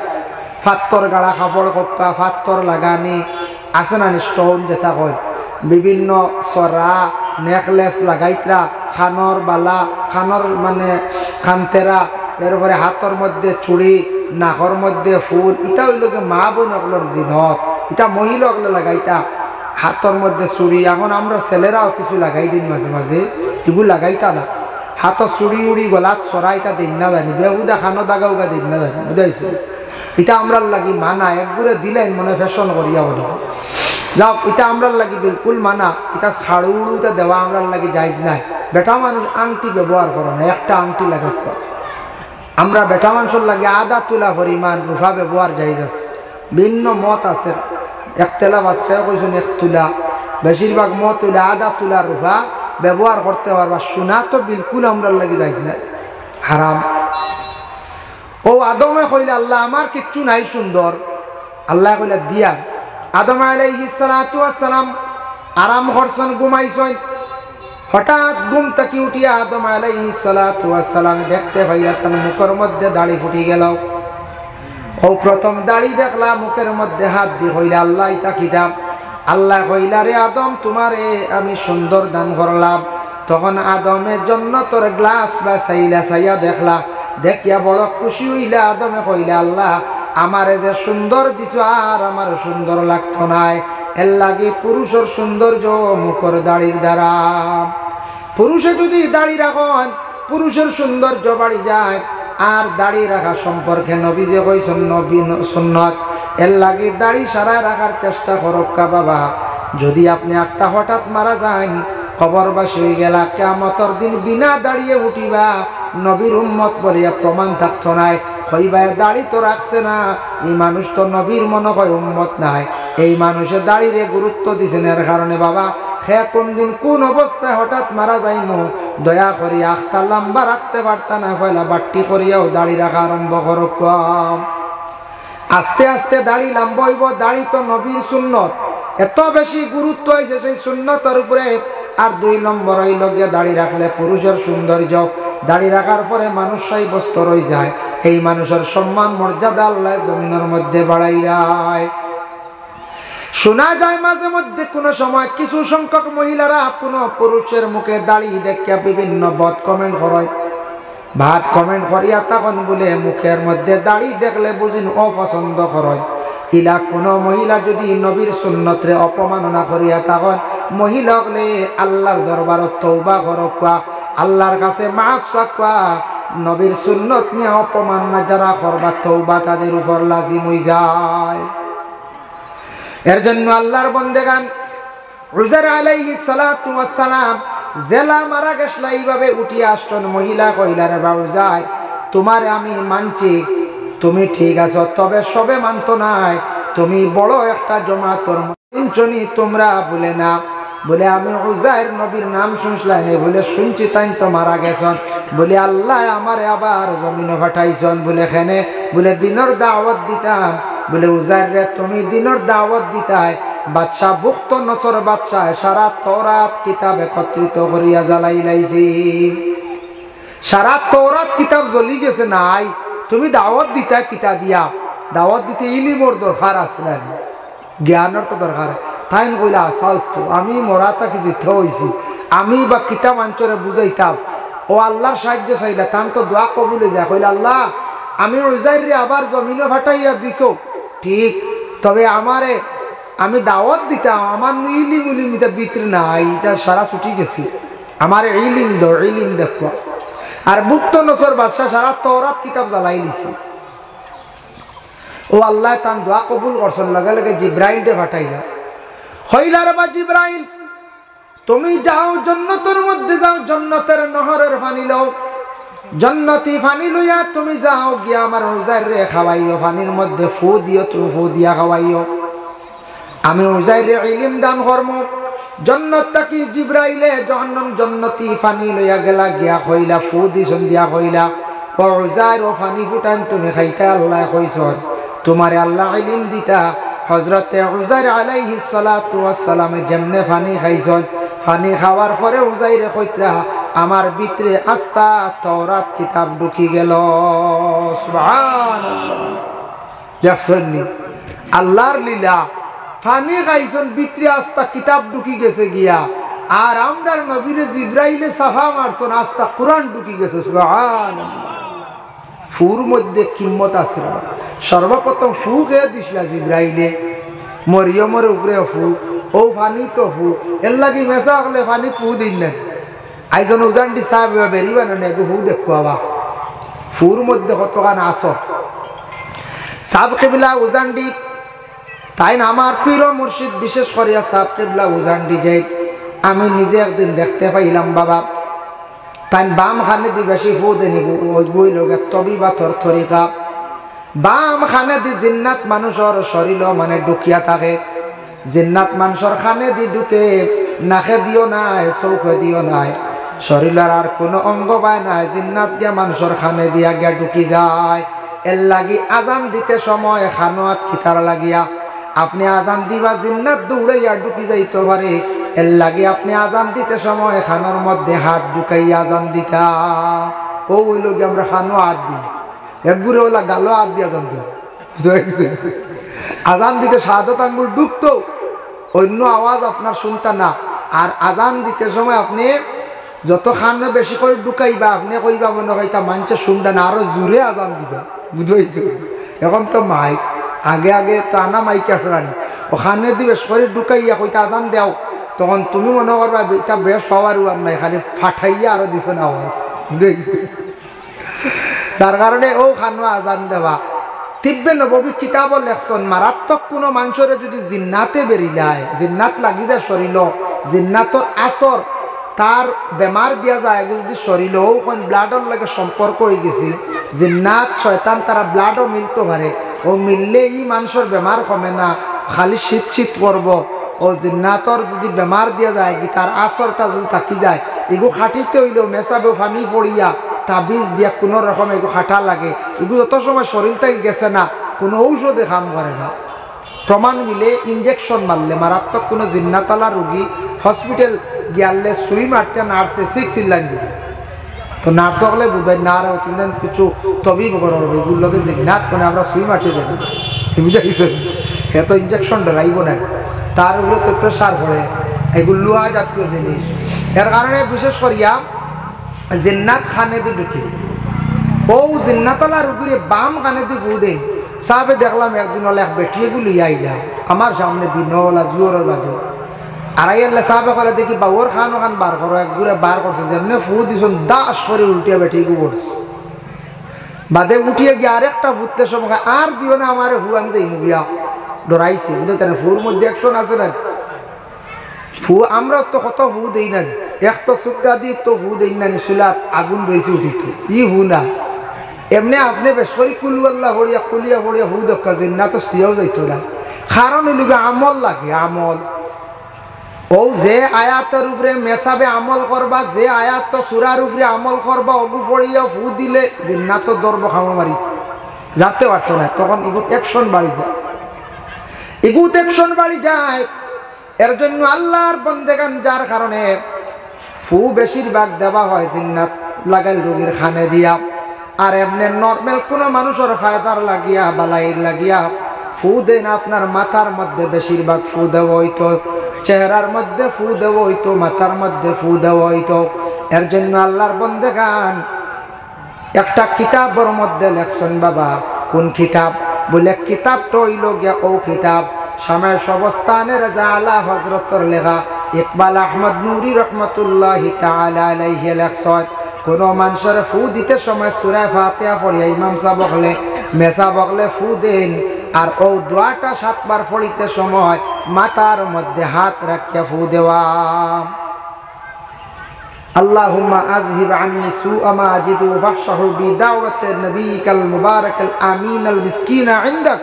ফাত্তর গাড়া কাপড় কপ্পা, ফাত্তর লাগানি, আছে না নি, stone যেটা কয়, বিভিন্ন ছড়া, necklace লাগাইতরা, কানর বালা, কানর মানে কানতেরা, এরপরে হাতর মধ্যে চুড়ি, নাকর মধ্যে ফুল, ইতা অইলো গি মা বইন অকলর জিনত। ইতা মহিলা অকলে লাগাইতা, হাতর মধ্যে চুড়ি। এখন আমরা ছেলেরাও কিছু লাগাই দিন মাঝে মাঝে, ইগু লাগাইতা না। হাতো চুড়ি উড়ি, গলাত ছড়া, ইতা দেইন না জানি, বেহুদা কানো দাগা উগা দেইন না জানি, বুঝাইছো? ইতা আমরার লাগি মানা, একগুরে দিলাইন মনে fashion করিয়া বলে। যাউক, ইতা আমরার লাগি বিলকুল মানা, ইতা খাড়ু উড়ু ইতা দেওয়া আমরার লাগি জায়েজ নায়। বেটা মানুষ আংটি ব্যবহার করো না, একটা আংটি লাগাইবা। আমরা বেটা মানুষর লাগি আধা তুলা পরিমাণ রূপা ব্যবহার জায়েজ আছে, ভিন্ন মত আছে, একতেলাফ আছে, কেউ কইছইন এক তুলা, বেশিরভাগ মত অইলো আধা তুলা রূপা ব্যবহার করতে পারবা, সোনা তো বিলকুল আমরার লাগি জায়েজ নায়, হারাম। ও আদমে কইলা, "আল্লাহ, আমার কিচ্ছু নাই সুন্দর।" আল্লায় কইলা, "দিয়ার।" আদম আলাইহিস সালাতু ওয়াস সালাম আরাম করছইন, ঘুমাইছইন। হঠাৎ ঘুম থাকি উঠিয়া আদম আলাইহিস সালাতু ওয়াস সালাম দেখতে পাইলা তান মুখর মধ্যে দাড়ি ফুটি গেলো। ও প্রথম দাড়ি দেখলা, মুখর মধ্যে হাত দি কইলা, "আল্লাহ, ইতা কিতা?" আল্লায় কইলা, "রে আদম, তুমারে আমি সুন্দর দান করলাম।" তখন আদমে জন্নতর গ্লাস বা চাইলা চাইয়া দেখলা, দেখিয়া বড় খুশি অইলা। আদমে কইলা, "আল্লাহ, আমারে যে সুন্দর দিছো, আর আমার সুন্দর লাগতো নায়।" এর লাগি পুরুষর সৌন্দর্য মুখর দাড়ির দ্বারা। পুরুষে যুদি দাড়ি রাখইন, পুরুষর সৌন্দর্য বাড়ি যায়। আর দাড়ি রাখা সম্পর্কে নবীজি কইছইন, নবী ন-, সুন্নত। এর লাগি দাড়ি সারায় রাখার চেষ্টা করউক্কা বাবা। যুদি আপনে আখতা হঠাৎ মারা যাইন, কবরবাসী অইগেলা, কিয়ামতর দিন বিনা দাড়িয়ে উঠিবা, নবীর উম্মত বলিয়া প্রমাণ থাকতো নায়। কইবায় দাড়ি তো রাখছে না, ই মানুষ তো নবীর মনে হয় উম্মত নায়। এই মানুষে দাড়িরে গুরুত্ব দিছে না, এর কারণে বাবা, হে কোন দিন কোন অবস্থায় হঠাৎ মারা যাইমু, দয়া করি আখতা লম্বা রাখতে পারতা না, পয়লা বাট্টি করিয়াও দাড়ি রাখা আরম্ভ করো। আস্তে আস্তে দাড়ি লম্বা অইবো, দাড়ি তো নবীর সুন্নত, এত বেশি গুরুত্ব অইছে সেই সুন্নতর উপরে। আর দুই নম্বর অইলো গিয়া দাড়ি রাখলে পুরুষের সৌন্দর্য, দাড়ি রাখার পরে মানুষ সাব্যস্ত রই যায়, এই মানুষের সম্মান মর্যাদা আল্লায় জমিনর মধ্যে বাড়াইলায়। শোনা যায় মাঝে মধ্যে কোনো সময় কিছু সংখ্যক মহিলারা কোনো পুরুষের মুখে দাড়ি দেখিয়া বিভিন্ন বদ comment করে। বদ comment করিয়া তখন বলে মুখের মধ্যে দাড়ি দেখলে বুঝিন অপছন্দ করে। ইলা কোনো মহিলা যদি নবীর সুন্নতরে অপমাননা করিয়া তখন মহিলা অকলে আল্লার দরবারো তওবা করউক্কা, আল্লার কাছে মাফ চাউক্কা। নবীর সুন্নত নিয়া অপমাননা যারা করবা তওবা তাদের উপর লাজিম অই যায়। এর জন্য আল্লার বন্দেগান উজাইর আলাইহিস সালাতু ওয়াস সালাম যেলা মারা গেছলা, এইভাবে উঠিয়া আসছন। মহিলা কইলা, "রে বা উজাইর, তুমারে আমি মানছি, তুমি ঠিক আছো, তবে সবে মানতো নায়, তুমি বড় একটা জমাতর মধ্যে আছো নি তুমরা।" বলে, "না।" বলে, "আমি উজাইর নবীর নাম শুনছলায় নি?" বলে, "শুনছি, তাইন তো মারা গেছন।" বলে, "আল্লায় আমারে আবার জমিনো পাঠাইছন।" বলে, "কেনে?" বলে, "দিনর দাওয়াত দিতাম।" বলে, "উজাইর রে, তুমি দিনর দাওয়াত দিতায়, বাদশা বুখত নসর বাদশায় সারা তওরাত কিতাব একত্রিত করিয়া জ্বালাইলাইছে। সারা তওরাত কিতাব জ্বলি গেছে নাই, তুমি দাওয়াত দিতায় কিতা দিয়া?" দাওয়াত দিতে ইলিমর দরকার আছে না নি? জ্ঞানর তো দরকার। তাইন কইলা, "আচ্ছা, অইতো, আমি মরা থাকি জিতা অইছি, আমি বা কিতা মানষরে বুঝাইতাম?" ও আল্লার সাহায্য চাইলা, তান তো দোয়া কবুল অই যায়। কইলা, "আল্লা, আমি উজাইররে আবার জমিনো পাঠাইয়া দিছো, ঠিক, তবে আমারে, আমি দাওয়াত দিতাম, আমার নু ইলিম উলিম ইতা ভিতরে নাই, ইতা সারা ছুটি গেছে, আমারে ইলিম দেও, ইলিম দেও।" আর বুখত নসর বাদশা সারা তওরাত কিতাব জ্বালাইলিছে। ও আল্লায় তান দোয়া কবুল করছন, লগে লগে জিব্রাইলরে পাঠাইলা। কইলা, "রে বা জিব্রাইল, তুমি যাও, জন্নতর মধ্যে যাও, জন্নতর নহরর পানি লও, জন্নতি পানি লইয়া তুমি যাও, গিয়া আমার উজাইররে খাওয়াইও, পানির মধ্যে ফু দিও, তুমি ফু দিয়া খাওয়াইও, আমি উজাইররে ইলিম দান করমু।" জন্নত থাকি জিব্রাইলে জহন্নম জন্নতি পানি লইয়া গেলা, গিয়া কইলা, ফু দিছন দিয়া কইলা, "ও উজাইর, ও পানি ফুটাইন তুমি খাইতায়, আল্লায় কইছন, তুমারে আল্লায় ইলিম দিতা।" হজরতে উজাইর আলাইহিস সালাতু ওয়াস সালামে যেমনে পানি খাইছন, পানি খাওয়ার পরে উজাইরে কইতরা, "আমার ভিতরে আস্তা তওরাত কিতাব ঢুকি গেল।" সুবহানাল্লাহ। দেখছন নি? আল্লার লীলা। পানি খাইছন, ভিতরে আস্তা কিতাব ঢুকি গেছে গিয়া। আর আমরার নবীরে জিব্রাইলে চাফা মারছন, আস্তা কোরআন ঢুকি গেছে। সুবহানাল্লাহ। ফুর মধ্যে কিম্মত আছে রে বা। সর্বপ্রথম ফু কে দিছলা জিব্রাইলে? মরিয়মর উপরে ফু, অউ পানিত ফু। এরলাগি মেছা অকলে পানিত ফু দেইন না। আইজন উজানডি সাব বেরিবা না, এগু ফু দেখো আবা। ফুর মধ্যে কতখান আসর। সাব কিবলা উজানডি, তাইন আমার পীর ও মুর্শিদ, বিশেষ করিয়া সাব কিবলা উজানডি যাইন। আমি নিজে একদিন দেখতে পাইলাম বাবা, তাইন বাম কানেদি বেশি ফু দেইন, অগু অইলো গি তবিবাতর তরিকা। বাম কানেদি জিন্নাত মানুষর শরীলো মানে ঢুকিয়া থাকে। জিন্নাত মানষর কানেদি ঢুকে, নাকেদিও নায়, চউখেদিও নায়, শরীলর আর কুনু অঙ্গ বায় নায়, জিন্নাত গিয়া মানষর কানেদি গিয়া ঢুকি যায়। এরলাগি আজান দিতে সময় কানো আত কিতার লাগিয়া, আপনে আজান দিবা, জিন্নাত দৌড়াইয়া ঢুকি যাইতো পারে, এরলাগি আপনে আজান দিতে সময় কানর মধ্যে আত ঢুকাইয়া আজান দিতা। অউ অইলো গি আমরা কানো আত দি, একগুরে অলা গালো আত দিয়া আজান দি। বুঝা গেছে? আজান দিতে শাহাদত আঙ্গুল ঢুকতো, অইন্য আওয়াজ আপনার শুনতা না। আর আজান দিতে সময় আপনে যত কানো বেশি করি ঢুকাইবা, আপনে কইবা মনে কইতা মানষে শুনতা না, আরো জুরে আজান দিবা। বুঝা গেছে? এখন তো মাইক, আগে আগে তো আনা মাইক আসরানি, অউ কানেদি বেশ করি ঢুকাইয়া কইতা, "আজান দেও।" তখন তুমি মনে করবা, "ইতা বেশ পাওয়ার উয়ার নাই, খালি ফাটাইয়া আরো দিছন আওয়াজ।" বুঝা গেছে? যার কারণে অউ কানো আজান দেওয়া। তিব্বে নববী কিতাবো লেখছন, মারাত্মক কুনু মানষরে যুদি জিন্নাতে বেরিলায়, জিন্নাত লাগি যায় শরীলো, জিন্নাতর আসর, তার বেমার দিয়া যায়, এগু যদি শরীলো অউ কইন blood-অর লগে সম্পর্ক অইগেছে, জিন্নাত শয়তান তারা blood-ও মিলতো পারে, অউ মিললে ই মানষর বেমার কমে না, খালি শীত শীত করবো। অউ জিন্নাতর যদি বেমার দিয়া যায়, কি তার আসরটা যদি থাকি যায়, এগু খাটিতে অইলেও মেসাবেও পানি পড়িয়া তাবিজ দিয়া কুনু রকম এগু খাটা লাগে। এগু যত সময় শরীল থাকি গেছে না, কুনু ঔষধে কাম করে না। প্রমাণ মিলে injection মারলে মারাত্মক কুনু জিন্নাতালা রুগী hospital গিয়ালে সুই মারতে nurse-এ six line দিবো। তো nurse অকলে বুঝায়, "না রে, তুমি যেন কিছু তবিব করো রে, এগুর লগে জিন্নাত মানে আমরা সুই মারতে দেই না।" বুঝাইছে? হে তো injection ডরাইবো না, তার উপরে তো pressure পড়ে, এগু লোহা জাতীয় জিনিস। এর কারণে বিশেষ করিয়া জিন্নাত কানেদি ঢুকে। অউ জিন্নাতালা রুগীরে বাম কানেদি ফু দেইন। সাবে দেখলাম একদিন অলা এক বেটিয়ে এগু লইয়া আইলা আমার সামনেদি, অলা জুহরর বাদে। আর আইয়াল্লা সাবে কইলা, "দেখি বাউর কান অখান বার করো।" এগুরে বার করছে, যেমনে ফু দিছইন, দাস করি উল্টিয়া বেটিয়ে এগু পড়ছে। বাদে উঠিয়া গিয়া আরেকটা ফু দিতে সময় কয়, "আর দিও না আমারে ফু, আমি যাইমু গিয়া।" ডরাইছে, বুঝলে তাই না? ফুর মধ্যে action আছে না? ফু, আমরা তো কত ফু দেই না, এক তো সুদ্ধা দি তো ফু দেই না, চুলাত আগুন রইছে উঠিত, ই ফু না। এমনে আপনে বেশ করি কুলু আল্লাহ পড়িয়া, কুলিয়া পড়িয়া ফু দক্কা জিন্নাত তো শুয়াও যাইতো না। কারণ অইল গি আমল লাগে, আমল। অউ যে আয়াতর উপরে মেসাবে আমল করবা, যে আয়াত তো সুরার উপরে আমল করবা, অগু পড়িয়া ফু দিলে জিন্নাত তো ধরবো কামড় মারি, জারতে পারতো না, তখন এগুত action বাড়ি যায়, এগুত action বাড়ি যায়। এর জন্য আল্লাহর বন্দেগান, যার কারণে ফু বেশিরভাগ দেওয়া হয় জিন্নাত লাগাইল রুগীর কানে দিয়া। আর এমনে normal কুনু মানুষর ফায়দার লাগিয়া, বালাইর লাগিয়া ফু দেইন, আপনার মাথার মধ্যে বেশিরভাগ ফু দেওয়া অইতো, চেহারার মধ্যে ফু দেওয়া অইতো, মাথার মধ্যে ফু দেওয়া অইতো। এর জন্য আল্লাহর বন্দেগান একটা কিতাবর মধ্যে লেখছইন বাবা। কোন কিতাব? বলে, কিতাবটা অইল গিয়া অউ কিতাব শামে শবস্তানে রেজা আলা হজরতর লেখা, ইকবাল আহমদ নুরি রহমতুল্লাহি তাআলা আলাইহি লেখছইন। কুনু মানষরে ফু দিতে সময় সূরা ফাতিহা পড়িয়া ইমাম সাব অকলে, মেসাব অকলে ফু দেইন, আর অউ দোয়াটা সাতবার পড়িতে সময় মাথার মধ্যে হাত রাখিয়া ফু দেওয়া। আল্লাহুম্মা আযহিব আন্নি সুআ মা আজিদু ওয়াকশাহু বিদাওয়াতি নাবিয়িকাল মুবারাকাল আমিনাল মিসকিনা ইনদাক।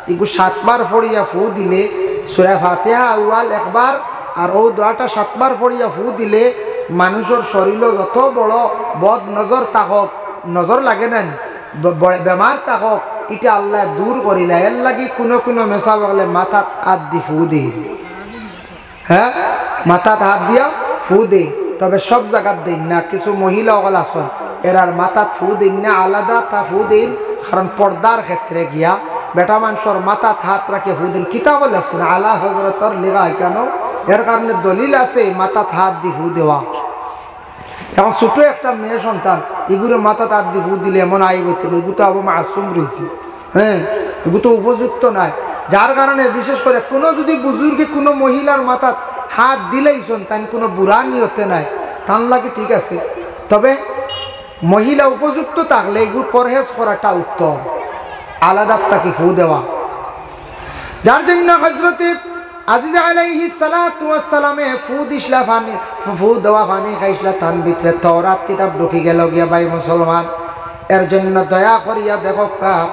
ইগু সাতবার পড়িয়া ফু দিলে, সূরা ফাতিহা আউয়াল একবার, আর অউ দোয়াটা সাতবার পড়িয়া ফু দিলে, মানুষর শরীলো যত বড় বদ নজর থাকউক, নজর লাগে না নি, ব-, ব-, বেমার থাকউক, ইটা আল্লায় দূর করিলা। এর লাগি কুনু কুনু মেসাব অকলে মাথাত আত দি ফু দেইন। হ্যাঁ, মাথাত হাত দিয়া ফু দেইন, তবে সব জাগাত দেইন না। কিছু মহিলা অকল আছইন, এরার মাথাত ফু দেইন না, আলাদা তা ফু দেইন, কারণ পর্দার ক্ষেত্রে গিয়া বেটা মানষর মাথাত হাত রাখিয়া ফু দেইন। কিতাবো লেখছইন, আলা হজরতর লেখা ইখানো, এর কারণে দলিল আছে মাথাত হাত দি ফু দেওয়া। এখন ছোট একটা মেয়ে সন্তান, ইগুরে মাথাত আত দি ফু দিলে এমন আইব তো, ইগু তো আবু মাসুম রইছে, হ্যাঁ, ইগু তো উপযুক্ত নায়। যার কারণে বিশেষ করে কুনু যদি বুজুর্গে কুনু মহিলার মাথাত হাত দিলাইছইন, তাইন কুনু বুরা নিয়তে নায়, তান লাগি ঠিক আছে। তবে মহিলা উপযুক্ত থাকলে ইগু পরহেজ করাটা উত্তম, আলাদা থাকি ফু দেওয়া। যার জন্য হজরতে আজিজ আলাইহিস সালাতু ওয়াস সালামে ফু দিছলা পানি, ফু দেওয়া পানি খাইছলা, তান ভিতরে তওরাত কিতাব ঢুকি গেল গিয়া ভাই মুসলমান। এর জন্য দয়া করিয়া দেখউক্কা,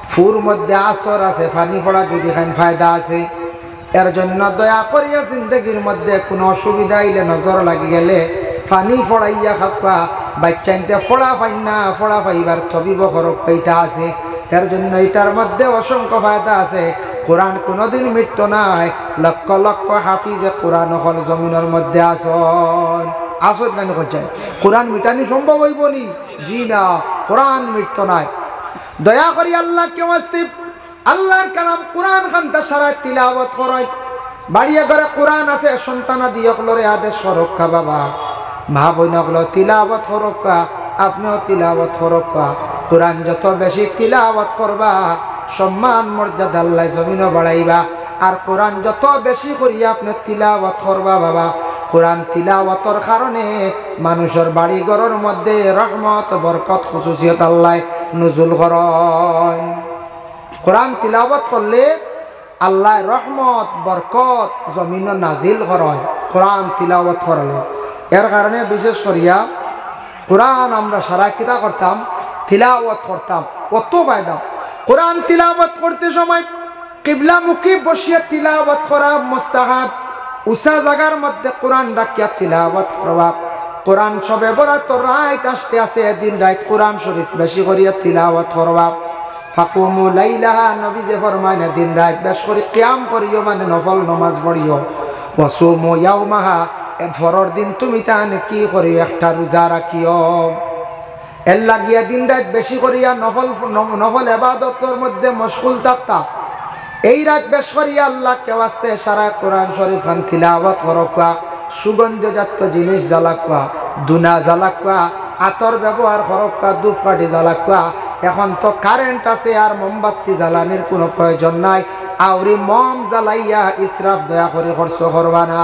ফুর মধ্যে আসর আছে, পানি পড়া যদি খাইন ফায়দা আছে। এর জন্য দয়া করিয়া জিন্দেগির মধ্যে কুনু অসুবিধা আইলে, নজর লাগি গেলে পানি পড়াইয়া খাউক্কা। বাচ্চাইন্তে পড়া পাইন না, পড়া পাইবার তবিব করউক্কা, ইটা আছে। এর জন্য ইটার মধ্যে অসংখ্য ফায়দা আছে। কোরআন কুনুদিন মিটতো নায়। লক্ষ লক্ষ হাফিজে কোরআন অকল জমিনর মধ্যে আছইন। আছইন না নি কইছইন? কোরআন মিটানি সম্ভব অইব নি? জি না, কোরআন মিটতো নায়। দয়া করি আল্লাহকে ওয়াস্তে আল্লাহর কালাম কোরআন খানতা সারায় তিলাওয়াত করইন। বাড়িয়ে ঘরে কোরআন আছে, সন্তানাদি অকলরে আদেশ করউক্কা বাবা। মা বইন অকল তিলাওয়াত করউক্কা, আপনেও তিলাওয়াত করউক্কা। কোরআন যত বেশি তিলাওয়াত করবা, সম্মান মর্যাদা আল্লায় জমিনো বাড়াইবা। আর কোরআন যত বেশি করিয়া আপনে তিলাওয়াত করবা বাবা, কোরআন তিলাওয়াতর কারণে মানুষর বাড়ি ঘরর মধ্যে রহমত, বরকত, খুসুসিয়ত আল্লায় নুজুল করইন। কোরআন তিলাওয়াত করলে আল্লায় রহমত, বরকত জমিনো নাজিল করইন। কোরআন তিলাওয়াত করলে এর কারণে বিশেষ করিয়া কোরআন আমরা সারা কিতা করতাম, তিলাওয়াত করতাম, অত ফায়দা। কোরআন তিলাওয়াত করতে সময় কিবলামুখী বসিয়া তিলাওয়াত করা মুস্তাহাব। উঁচা জাগার মধ্যে কোরআন রাখিয়া তিলাওয়াত করবা। কোরআন শবে বরাতর রাইত আসতে আছে, এদিন রাইত কোরআন শরীফ বেশি করিয়া তিলাওয়াত করবা। ফাকুমু লাইলাহা, নবীজি ফরমাইন, এদিন রাইত বেশ করি কিয়াম করিও, মানে নফল নমাজ পড়িও। ওয়াসুমু ইয়াউমাহা, এর পরর দিন তুমি তানে কি করিও, একটা রোজা রাখিও। এর লাগিয়া দিন রাইত বেশি করিয়া নফল, ন-, নফল এবাদতর মধ্যে মশগুল থাকতা। এই রাইত বেশ করিয়া আল্লাহকে ওয়াস্তে সারা কোরআন শরীফ খান তিলাওয়াত করউক্কা, সুগন্ধজাত জিনিস জ্বালাউক্কা, ধুনা জ্বালাউক্কা, আতর ব্যবহার করউক্কা, ধূপকাঠি জ্বালাউক্কা। এখন তো কারেন্ট আছে, আর মোমবাতি জ্বালানির কোনো প্রয়োজন নাই। আউরি মোম জ্বালাইয়া ইসরাফ দয়া করি খরচ করবা না।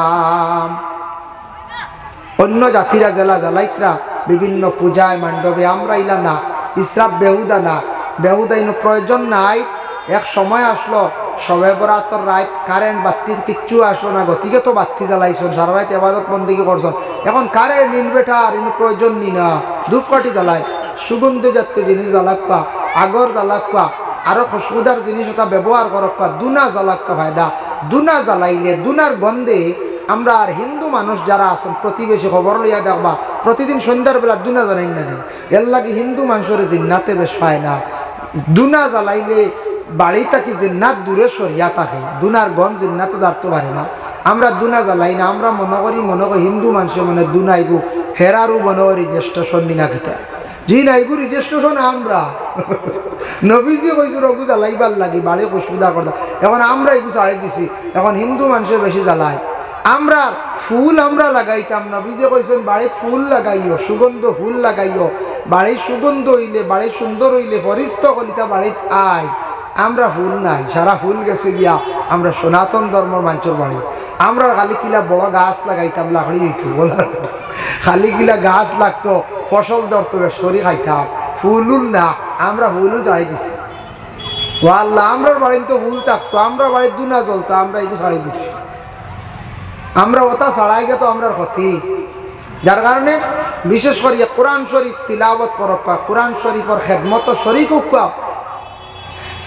অন্য জাতিরা যেলা জ্বালাইতরা বিভিন্ন পূজায় মণ্ডপে, আমরা ইলা না, ইসরাফ বেহুদা না, বেহুদা ইনো প্রয়োজন নাই। এক সময় আসলো, শবে বরাতর রাইত কারেন্ট বাত্তির কিচ্ছু আসলো না, গতিকে তো বাত্তি জ্বালাইছন, সারা রাইত এবাদত বন্দেগি করছন। এখন কারেন্ট, ইনভার্টার ইনো প্রয়োজন নি না, ধূপকাঠি জ্বালাইন, সুগন্ধজাত জিনিস জ্বালাউক্কা, আগর জ্বালাউক্কা, আরো খুশবুদার জিনিস ওটা ব্যবহার করউক্কা, ধুনা জ্বালাউক্কা ফায়দা। ধুনা জ্বালাইলে ধুনার গন্ধে আমরা আর হিন্দু মানুষ যারা আছন প্রতিবেশী খবর লইয়া দেখবা, প্রতিদিন সন্ধ্যার বেলা ধুনা জ্বালাইন না নি। এর লাগি হিন্দু মানুষরে জিন্নাতে বেশ পায় না। ধুনা জ্বালাইলে বাড়ি থাকি জিন্নাত দূরে সরিয়া থাকে, ধুনার গন্ধ জিন্নাতে জারতো পারে না। আমরা ধুনা জ্বালাই না, আমরা মনো করি, মনো করি হিন্দু মানুষে মানে ধুনা ইগু হেরারু মনো করি রেজিস্ট্রেশন নি না কিতা। জি না, ইগু রেজিস্ট্রেশন আমরা। নবীজি কইছইন অগু জ্বালাইবার লাগি, বাড়ি খুশবুদার করতা। এখন আমরা ইগু ছাড়ি দিছি, এখন হিন্দু মানুষে বেশি জ্বালায়। আমরা ফুল আমরা লাগাইতাম, নবীজি কইছইন বাড়িত ফুল লাগাইও, সুগন্ধ ফুল লাগাইও। বাড়ির সুগন্ধ অইলে, বাড়ি সুন্দর অইলে ফরিস্তা কলিতা বাড়িত আয়। আমরা ফুল নাই, সারা ফুল গেছে গিয়া, আমরা সনাতন ধর্মর মানষর বাড়ি। আমরা খালি কিলা বড় গাছ লাগাইতাম, লাকড়ি অইতো, বলা খালি কিলা গাছ লাগতো, ফসল ধরতো, বেশ করি খাইতাম, ফুল উল না, আমরা ফুল উল ছাড়ি দিছি। ও আল্লাহ, আমরার বাড়িত তো ফুল থাকতো, আমরার বাড়িত ধুনা জ্বলতো, আমরা ইগু ছাড়ি দিছি। আমরা ওটা ছাড়াই গেতো আমরার ক্ষতি। যার কারণে বিশেষ করি কোরআন শরীফ তিলাওয়াত করউক্কা, কোরআন শরীফর খেদমতো শরিক অউক্কা।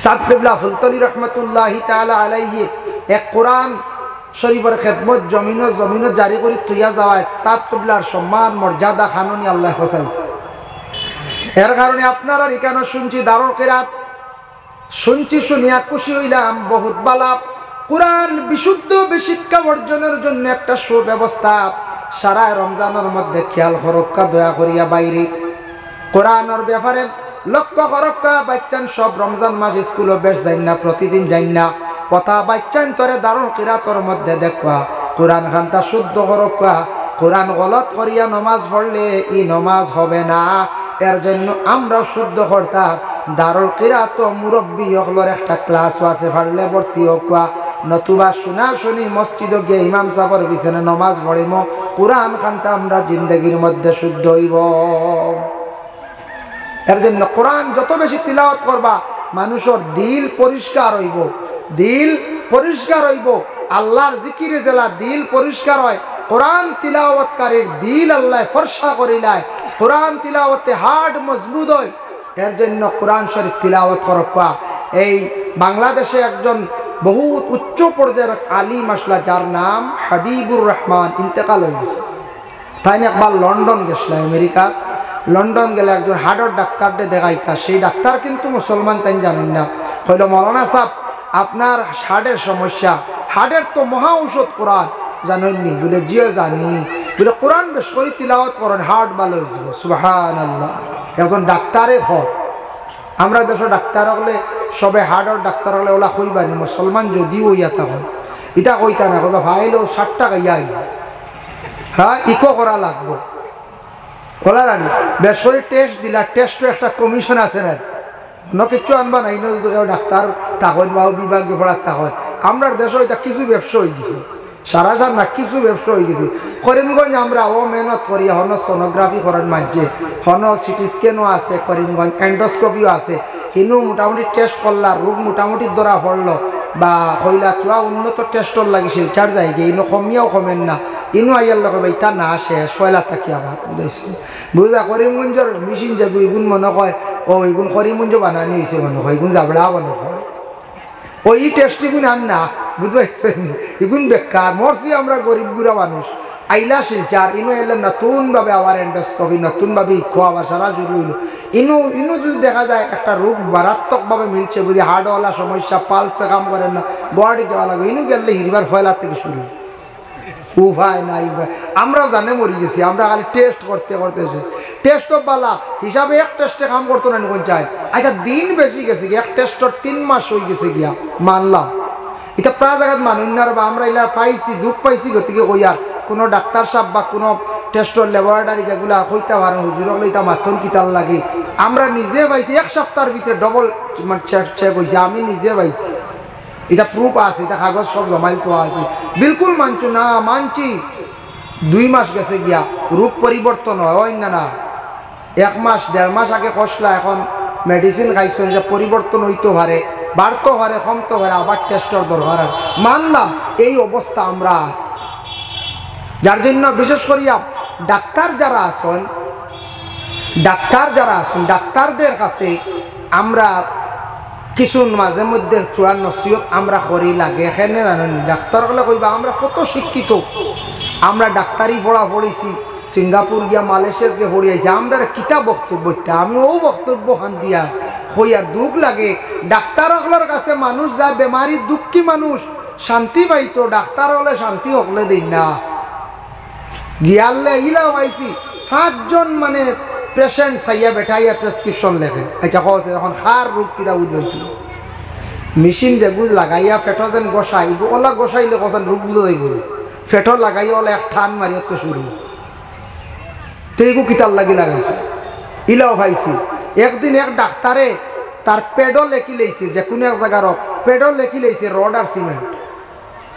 ছাব কিবলা ফুলতলি রহমতুল্লাহি তাআলা আলাইহি এক কোরআন শরীফর খেদমত জমিনো, জমিনো জারি করি থইয়া যাওয়ায় ছাব কিবলার সম্মান মর্যাদা খাননি আল্লায় বাঁচাইছে। এর কারণে আপনারার ইখানো শুনছি দারুল কিরাত, শুনছি, শুনিয়া খুশি অইলাম, বহুত বালা। কোরআন বিশুদ্ধ শিক্ষা অর্জনর জন্য একটা সুব্যবস্থা। সারা রমজানর মধ্যে খেয়াল করউক্কা দয়া করিয়া বাইরে। কোরআনর ব্যাপারে লক্ষ্য করউক্কা, বাইচ্চাইন সব রমজান মাস স্কুলো বেশ যাইন না, প্রতিদিন যাইন না। কথা বাইচ্চাইনতরে দারুল কিরাতর মধ্যে দেখউক্কা, কোরআন খানতা শুদ্ধ করউক্কা। কোরআন গলত করিয়া নমাজ পড়লে ই নমাজ হবে না। এর জন্য আমরা শুদ্ধ করতাম। দারুল কিরাতো মুরব্বি অকলর একটা ক্লাসও আছে, পারলে ভর্তি অউক্কা, নতুবা শুনা শুনি মসজিদো গিয়া ইমাম সাবর পিছনে নমাজ পড়িমু, কোরআন খানতা আমরার জিন্দেগির মধ্যে শুদ্ধ অইবো। এর জন্য কোরআন যত বেশি তিলাওয়াত করবা, মানুষর দিল পরিষ্কার অইবো, দিল পরিষ্কার অইবো। আল্লাহর জিকিরে যেলা দিল পরিষ্কার অয়, কোরআন তিলাওয়াতকারীর দিল আল্লায় ফর্সা করিলায়। কোরআন তিলাওয়াতে heart মজবুত অয়। এর জন্য কোরআন শরীফ তিলাওয়াত করউক্কা। এই বাংলাদেশে একজন বহুত উচ্চ পর্যায়ের আলিম আছলা, যার নাম হাবিবুর রহমান, ইন্তেকাল অইগেছে। তাইন একবার লন্ডন গেছলা, আমেরিকা। লন্ডন গেলে একজন heartর ডাক্তাররে দেখাইতা, সেই ডাক্তার কিন্তু মুসলমান, তাইন জানইন না। কইলো, "মৌলানা সাব, আপনার heartর সমস্যা, heartর তো মহা ঔষধ কোরআন, জানইন নি?" বলে, "জি অয় জানি।" বলে, "কোরআন বেশ করি তিলাওয়াত করইন, heart ভালা অইযিবো।" সুবহানাল্লাহ। একজন ডাক্তারে কয়, আমরার দেশো ডাক্তার অকলে, সবে heartর ডাক্তার অকলে ওলা কইবা নি, মুসলমান যুদি অইয়া থাকইন, ইতা কইতা না, কইবা, "ফাইল ও ষাট টাকা ইয়া আইল।" হ্যাঁ, echo করা লাগবো। ওলা রানি, বেশ করি test দিলা, testও একটা commission আছে না? অন্য কিচ্ছু আনবা না, ইনো যদি কেউ ডাক্তার থাকইন বা বিভাগীয় পড়ার থাকইন। আমরার দেশো ইতা কিছু ব্যবসা অইগেছে। সারা সার না, কিছু ব্যবসা অইগেছে। করিমগঞ্জ আমরা অউ মেহনত করি, হনো sonography করইন মানষে, হনো CT scanও আছে করিমগঞ্জ, endoscopyও আছে। হিনু মোটামুটি test করলা, রোগ মোটামুটি ধরা পড়লো। বা কইলা থুড়া উন্নত টেস্টর লাগি শিলচর যাইগি, ইনো কমিয়াও কমের না, ইনো আইয়ার লগে বা ইতা না শেষ, পয়লা থাকি আবার বুঝাইছে। বুঝা করিমগঞ্জর মেশিন যেগু ইগুন মনো কয়, ও ইগুন করিমগঞ্জ বানানি অইছে মনো কয়, ইগুন জাবড়া মনো কয়। ও ই টেস্ট ইগুন আর না, বুঝতে পারছেন নি? ইগুন বেকার, মরছি আমরা গরিব গুড়া মানুষ। আইলা শিলচর, ইনো এলে নতুন ভাবে আবার এন্ডোস্কোপি, নতুন ভাবে ইকো আবার সারা শুরু অইলো। ইনো, ইনো যদি দেখা যায় একটা রোগ মারাত্মক ভাবে মিলছে, বুঝি হার্টওয়ালা সমস্যা, পালসে কাম করে না, গুয়াহাটি যাওয়া লাগবে, ইনো গেলে হিরবার পয়লা থাকি শুরু। উপায় নাই, উপায়। আমরাও জানে মরি গেছি, আমরা খালি টেস্ট করতে করতে আছি। টেস্ট তো বালা, হিসাবে এক টেস্টে কাম করতো না, কোন চাই? আচ্ছা, দিন বেশি গেছে গিয়া, এক টেস্টর তিন মাস অই গেছে গিয়া, মানলাম। ইতা প্রায় জাগাত মানুষ না রে বা, আমরা ইলা পাইছি, দুখ পাইছি, গতিকে কইয়ার কোনো ডাক্তার সাব বা কোনো টেস্টর ল্যাবরেটরি যেগুলা কইতা পারে, হুজুর অকলে ইতা মাতইন কিতার লাগি। আমরা নিজে পাইছি, এক সপ্তাহর ভিতরে ডবল, মানে, চেক, চেক অইছে, আমি নিজে পাইছি। ইতা প্রুফ আছে, ইতা কাগজ সব জমাইল তো আছে। বিলকুল মানছো না, মানছি। দুই মাস গেছে গিয়া, রূপ পরিবর্তন অয়, অয় না না? এক মাস, দেড় মাস আগে খসলা, এখন মেডিসিন খাইছইন, যে পরিবর্তন অইতো পারে, বাড়তো পারে, কমতো পারে, আবার টেস্টর দরকার আছে। মানলাম, এই অবস্থা আমরা। যার জন্য বিশেষ করিয়া ডাক্তার যারা আছইন, ডাক্তার যারা আছইন, ডাক্তারদের কাছে আমরা কিছু মাঝে মধ্যে থুড়া নসিহত আমরা করি লাগে। এখানে জানেন, ডাক্তার অকলে কইবা, "আমরা কত শিক্ষিত, আমরা ডাক্তারি পড়া পড়ছি, সিঙ্গাপুর গিয়া, মালয়েশিয়াত গিয়া পড়ি আইছি, আমরারে কিতা বক্তব্য দিতা?" আমি অউ বক্তব্য খান দিয়া কইয়ার দুখ লাগে। ডাক্তার অকলর কাছে মানুষ যায়, বেমারি দুঃখী মানুষ, শান্তি পাইতো, ডাক্তার অকলে শান্তি অকলে দেইন না। গিয়ালে ইলাও পাইছি, পাঁচজন মানে পেশেন্ট চাইয়া বেটাইয়া প্রেসক্রিপশন লেখে। আচ্ছা, কও চাই, এখন কার রোগ কিতা বুঝবাইতো? মেশিন যেগু লাগাইয়া পেটো যেন ঘষায়, ইগু অলা ঘষাইলে কও চাইন রোগ বুঝা যাইবো নি? পেটো লাগাইয়া অলা এক টান মারিয়া তো শুরু। তে ইগু কিতার লাগি লাগাইছে? ইলাও পাইছি। একদিন এক ডাক্তারে তার প্যাডো লেখি লইছে, যে কোনো এক জাগার হোক, প্যাডো লেখি লইছে রড আর সিমেন্ট।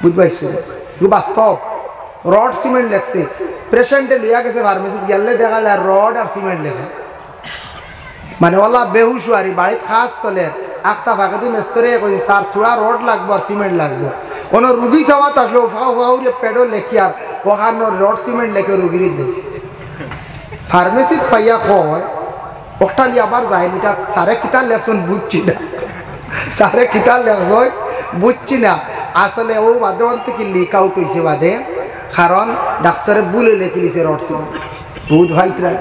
বুঝবাইছো? ইগু বাস্তব। রড সিমেন্ট লেখছে। পেশেন্টে লইয়া গেছে ফার্মেসিত, গেলে দেখা যায় রড আর সিমেন্ট লেখা। মানে, অলা বেহুশ অওয়ারি, বাড়িত কাজ চলের, আখতা ফাঁকেদি মেস্তরে কইছে, "স্যার, থুড়া রড লাগবো আর সিমেন্ট লাগবো।" অনো রুগী চাওয়াত আসলো, ফাউ ফাউ রে প্যাডো লেখিয়ার, অখানো রড সিমেন্ট লেখে রুগীরে দিছে। ফার্মেসিত পাইয়া কয়, "অকটালি আবার যাইন, ইটা স্যারে কিতা লেখছইন বুঝছি না, স্যারে কিতা লেখছইন বুঝছি না।" আসলে অউ বাদে অন থাকি লিক আউট অইছে বাদে, কারণ ডাক্তারে ভুলে লেখি দিছে রড সিমেন্ট। বুঝ ভাইতরা,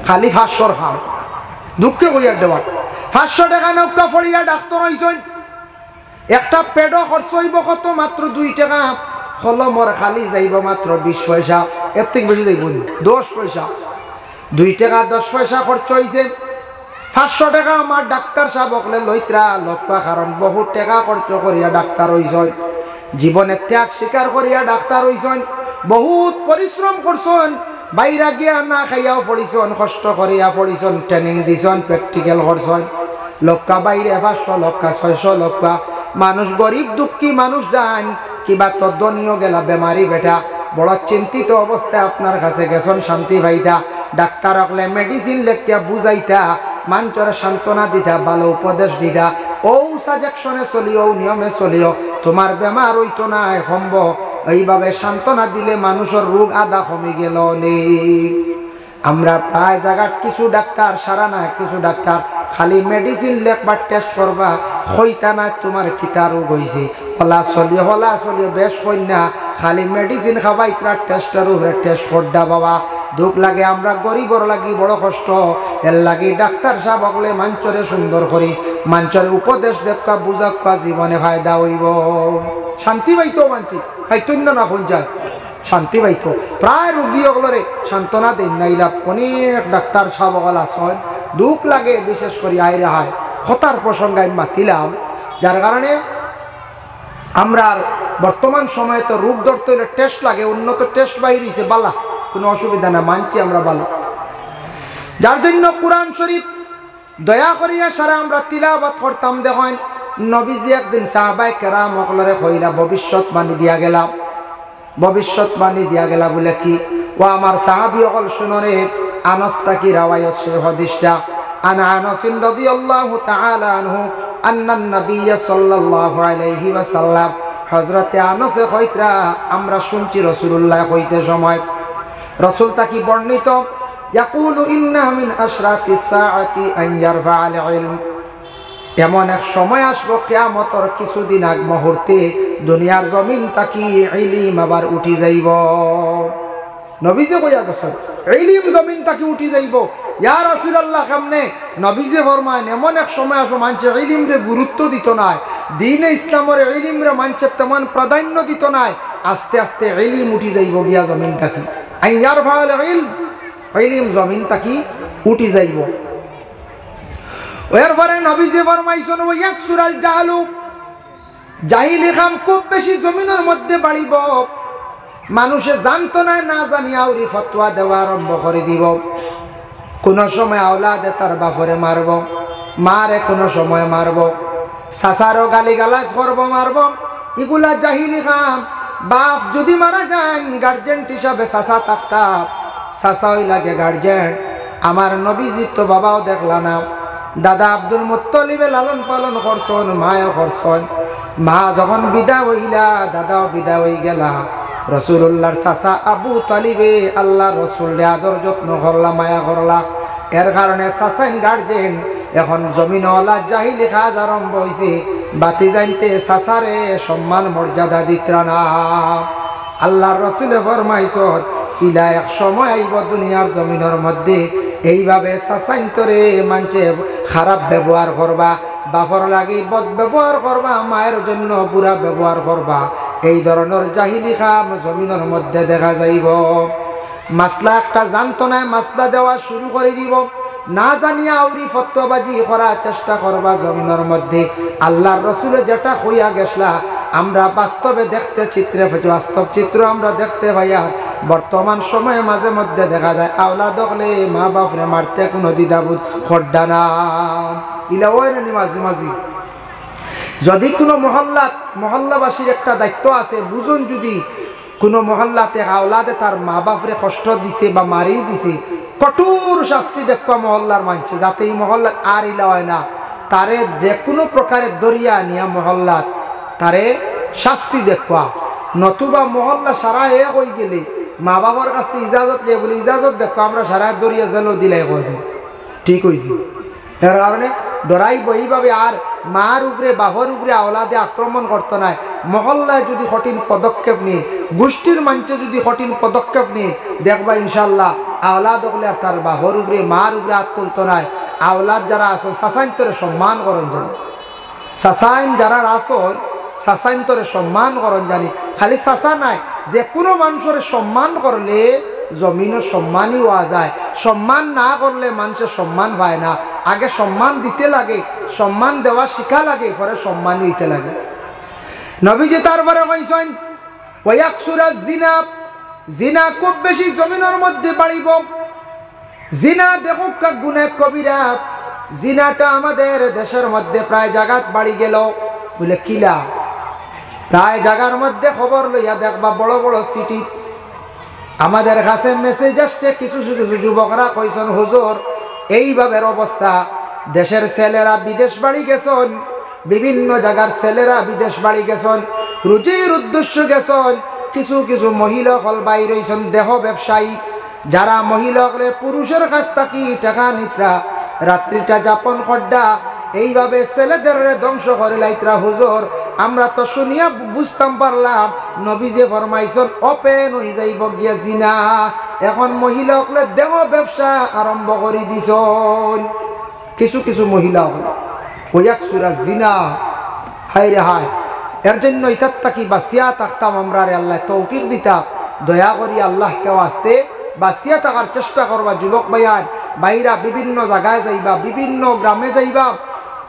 খালি পাঁচশোর কাম। দুঃখে কইয়ার দেওয়া, পাঁচশো টেকা নৌকা পড়িয়া ডাক্তার অইছইন। একটা প্যাডো খরচ অইবো কত? মাত্র দুই টেকা। কলমর খালি যাইবো মাত্র বিশ পয়সা, এর থাকি বেশি যাইবো নি? দশ পয়সা। দুই টেকা দশ পয়সা খরচ অইছে। পাঁচশো টেকা আমার ডাক্তার সাব অকলে লইতরা লউক্কা, কারণ বহুত টেকা খরচ করিয়া ডাক্তার অইছইন, জীবনে ত্যাগ স্বীকার করিয়া ডাক্তার অইছইন, বহুত পরিশ্রম করছইন, বাইরা গিয়া না খাইয়াও পড়ছইন, কষ্ট করিয়া পড়ছইন, ট্রেনিং দিছইন, প্র্যাকটিক্যাল করছইন। লউক্কা বাইরে পাঁচশো, লউক্কা ছয়শো, লউক্কা মানুষ গরিব দুঃখী মানুষ যাইন, কিবা তো ধনীও গেলা বেমারি বেটা, বড় চিন্তিত অবস্থায় আপনার কাছে গেছইন শান্তি পাইতা। ডাক্তার অকলে মেডিসিন লেখিয়া বুঝাইতা, মানষরে সান্ত্বনা দিতা, ভালো উপদেশ দিতা, অউ সাজেশনে চলিও, অউ নিয়মে চলিও, তুমার বেমার অইতো নায়, কমবো। এইভাবে সান্ত্বনা দিলে মানুষর রোগ আধা কমি গেলো নি। আমরা প্রায় জাগাত কিছু ডাক্তার, সারা না, কিছু ডাক্তার খালি মেডিসিন লেখবা, টেস্ট করবা, কইতা না তুমার কিতা রোগ অইছে। অলা চলিও, অলা চলিও, বেশ কইন না, খালি মেডিসিন খাবাইতরা, টেস্টর উপরে টেস্ট কররা বাবা। দুখ লাগে, আমরা গরিবর লাগি বড় কষ্ট, এর লাগি ডাক্তার সাব অকলে মানষরে সুন্দর করি, মানষরে উপদেশ দেউক্কা, বুঝাউক্কা, জীবনে ফায়দা অইবো। শান্তি পাইতো মানষে, পাইতো না, না কোন যায়? শান্তি পাইতো। প্রায় রুগী অকলরে সান্ত্বনা দেইন না, ইলা অনেক ডাক্তার সাব অকল আছইন, দুখ লাগে, বিশেষ করি আইরে হায়। কথার প্রসঙ্গে আমি মাতিলাম, যার কারণে আমরার বর্তমান সময়ে তো রোগ ধরতে অইলে টেস্ট লাগে, উন্নত টেস্ট বাইর অইছে, বালা, কোনো অসুবিধা না, মানছি আমরা বালা। যার জন্য কোরআন শরীফ দয়া করিয়া সারা আমরা তিলাওয়াত করতাম। দেখইন, নবীজি একদিন সাহাবায়ে কেরাম অকলরে কইলা, ভবিষ্যৎবাণী দিয়া গেলা, ভবিষ্যৎবাণী দিয়া গেলা বুলে কি? ও আমার সাহাবী অকল, শুনো রে, আনাস থাকি রাওয়ায়ত সেই হাদিসটা। আন আনাসিন রাদিয়াল্লাহু তাআলা আনহু আন্নান নাবিয়্যা সাল্লাল্লাহু আলাইহি ওয়াসাল্লাম, হযরতে আনাসে কইতরা, আমরা শুনছি রাসূলুল্লাহ কইতে সময়, রাসূল থাকি বর্ণিত, ইয়াকুলু, ইন্না মিন আশরাতিস সাআতি আন ইয়ারফাআল ইলম। এমন এক সময় আসবো, কিয়ামতর কিছুদিন আগ মুহূর্তে দুনিয়ার জমিন থাকি ইলিম আবার উঠি যাইবো। নবীজি কইয়া গেছইন, ইলিম জমিন থাকি উঠি যাইবো। ইয়া রাসূলুল্লাহ, কেমনে? নবীজি ফরমাইন, এমন এক সময় আসবো, মানষে ইলিমরে গুরুত্ব দিতো নায়, দ্বীনে ইসলামর ইলিমরে মানষে তেমন প্রাধান্য দিতো নায়। আস্তে আস্তে ইলিম উঠি যাইবো গিয়া জমিন থাকি। আন ইয়ারফাআল ইলম, ইলিম জমিন থাকি উঠি যাইবো। এরপরে নবীজি ফরমাইছইন, ওয়া ইয়াকসুরাল জাহলু, জাহিলি কাম খুব বেশি জমিনর মধ্যে বাড়িবো। মানষে জানতো নায়, না জানিয়া আউরি ফতোয়া দেওয়া আরম্ভ করি দিবো। কুনু সময় আওলাদে তার বাফরে মারবো, মারে কুনু সময় মারবো, চাচারও গালিগালাজ করবো, মারবো। ইগুলা জাহিলি কাম। বাফ যুদি মারা যাইন, গার্জিয়ান হিসাবে চাচা থাকতা, চাচা অইলা গি গার্জিয়ান। আমার নবীজির তো বাবাও দেখলা না, দাদা আব্দুল মুত্তালিবে লালন পালন করছইন, মায়ও করছইন। মা যখন বিদায় অইলা, দাদাও বিদায় অইগেলা। রাসূলুল্লাহর চাচা আবু তালিবে আল্লাহর রাসূলরে আদর যত্ন করলা, মায়া করলা। এর কারণে চাচাইন গার্জিয়ান। এখন জমিনওয়ালা জাহিলি কাজ আরম্ভ অইছে, ভাতিজাইন্তে চাচারে সম্মান মর্যাদা দিতরা না। আল্লাহর রাসূলে ফরমাইছইন, ইলা এক সময় আইবো দুনিয়ার জমিনর মধ্যে এইভাবে চাচাইন্তরে মানষে খারাপ ব্যবহার করবা, বাফর লাগি বদ ব্যবহার করবা, মায়ের জন্য বুরা ব্যবহার করবা। এই ধরনর জাহিলি কাম জমিনর মধ্যে দেখা যাইবো। মাসলা একটা জানতো নায়, মাসলা দেওয়া শুরু করি দিবো। না জানিয়া আউরি ফতোয়াবাজি করার চেষ্টা করবা জমিনর মধ্যে। আল্লাহর রাসূলে যেটা কইয়া গেছলা, আমরা বাস্তবে দেখতে চিত্রে, বাস্তব চিত্র আমরা দেখতে পাইয়ার। বর্তমান সময়ে মাঝে মধ্যে দেখা যায়, আওলাদ অকলে মা বাফরে মারতে কুনু দ্বিধাবোধ কররা না। ইলা অয় না নি মাঝে মাঝে? যুদি কুনু মহল্লাত, মহল্লাবাসীর একটা দায়িত্ব আছে, বুঝইন যুদি কুনু মহল্লাত এক আওলাদে তার মা বাফরে কষ্ট দিছে বা মারি দিছে, কঠোর শাস্তি দেউক্কা মহল্লার মানষে, যাতে ই মহল্লাত আর ইলা অয় না। তারে যেকুনু প্রকারে ধরিয়া আনিয়া মহল্লাত তারে শাস্তি দেউক্কা। নতুবা মহল্লা সারা এক অইগেলে মা বাফর কাছ থাকি ইজাজত লইয়া বলে, "ইজাজত দেউক্কা, আমরা সারা ধরিয়া জেলো দিলাই কয়দিন।" ঠিক অইছে। এর কারণে ডরাইবো এইভাবে আর মার উপরে, বাফর উপরে আওলাদে আক্রমণ করতো নায়। মহল্লায় যুদি কঠিন পদক্ষেপ নিন, গুষ্টির মানষে যুদি কঠিন পদক্ষেপ নিন, দেখবা ইনশাআল্লাহ আওলাদ অকলে আর তার বাফর উপরে, মার উপরে আত তুলতো নায়। আওলাদ যারা আছইন, চাচাইন্তরে সম্মান করইন জানি। চাচাইন যারা আছইন, চাচাইন্তরে সম্মান করইন জানি। খালি চাচা নায়, যেকুনু মানষরে সম্মান করলে জমিনো সম্মানী অওয়া যায়। সম্মান না করলে মানষে সম্মান পায় না। আগে সম্মান দিতে লাগে, সম্মান দেওয়া শিখা লাগে, পরে সম্মানী অইতে লাগে। নবীজি তারপরে কইছইন, ওয়া ইয়াকসুরাজ জিনা, জিনা খুব বেশি জমিনর মধ্যে বাড়িবো। জিনা দেখউক্কা গুনাহ কবিরা। জিনাটা আমাদের দেশর মধ্যে প্রায় জাগাত বাড়ি গেলো। বলে, "কিলা?" প্রায় জাগার মধ্যে খবর লইয়া দেখবা, বড় বড় সিটিত আমাদের কাছে মেসেজ আসছে, কিছু কিছু যুবকরা কইছইন, "হুজুর, এইভাবের অবস্থা, দেশর ছেলেরা বিদেশ বাড়ি গেছইন, বিভিন্ন জাগার ছেলেরা বিদেশ বাড়ি গেছইন, রুজির উদ্দেশ্য গেছইন, কিছু কিছু মহিলা অকল বাইর অইছইন, দেহ ব্যবসায়ী।" যারা মহিলা অকলে পুরুষর কাছ থাকি টেকা নিতরা, রাত্রিটা যাপন কররা, এইভাবে ছেলেদেররে ধ্বংস করিলাইতরা। হুজুর, আমরা তো শুনিয়া বু-, বুঝতাম পারলাম, নবীজি ফরমাইছইন, open অইযাইবো গিয়া জিনা। এখন মহিলা অকলে দেহ ব্যবসা আরম্ভ করি দিছইন। কিছু কিছু মহিলা অকল, ওয়া ইয়াকসুরাজ জিনা। হায় রে হায়, এর জন্য ইতার থাকি বাঁচিয়া থাকতাম আমরারে আল্লায় তৌফিক দিতা। দয়া করি আল্লাহকে ওয়াস্তে বাঁচিয়া থাকার চেষ্টা করবা যুবক ভাইয়াইন। বাইরা বিভিন্ন জাগায় যাইবা, বিভিন্ন গ্রামে যাইবা,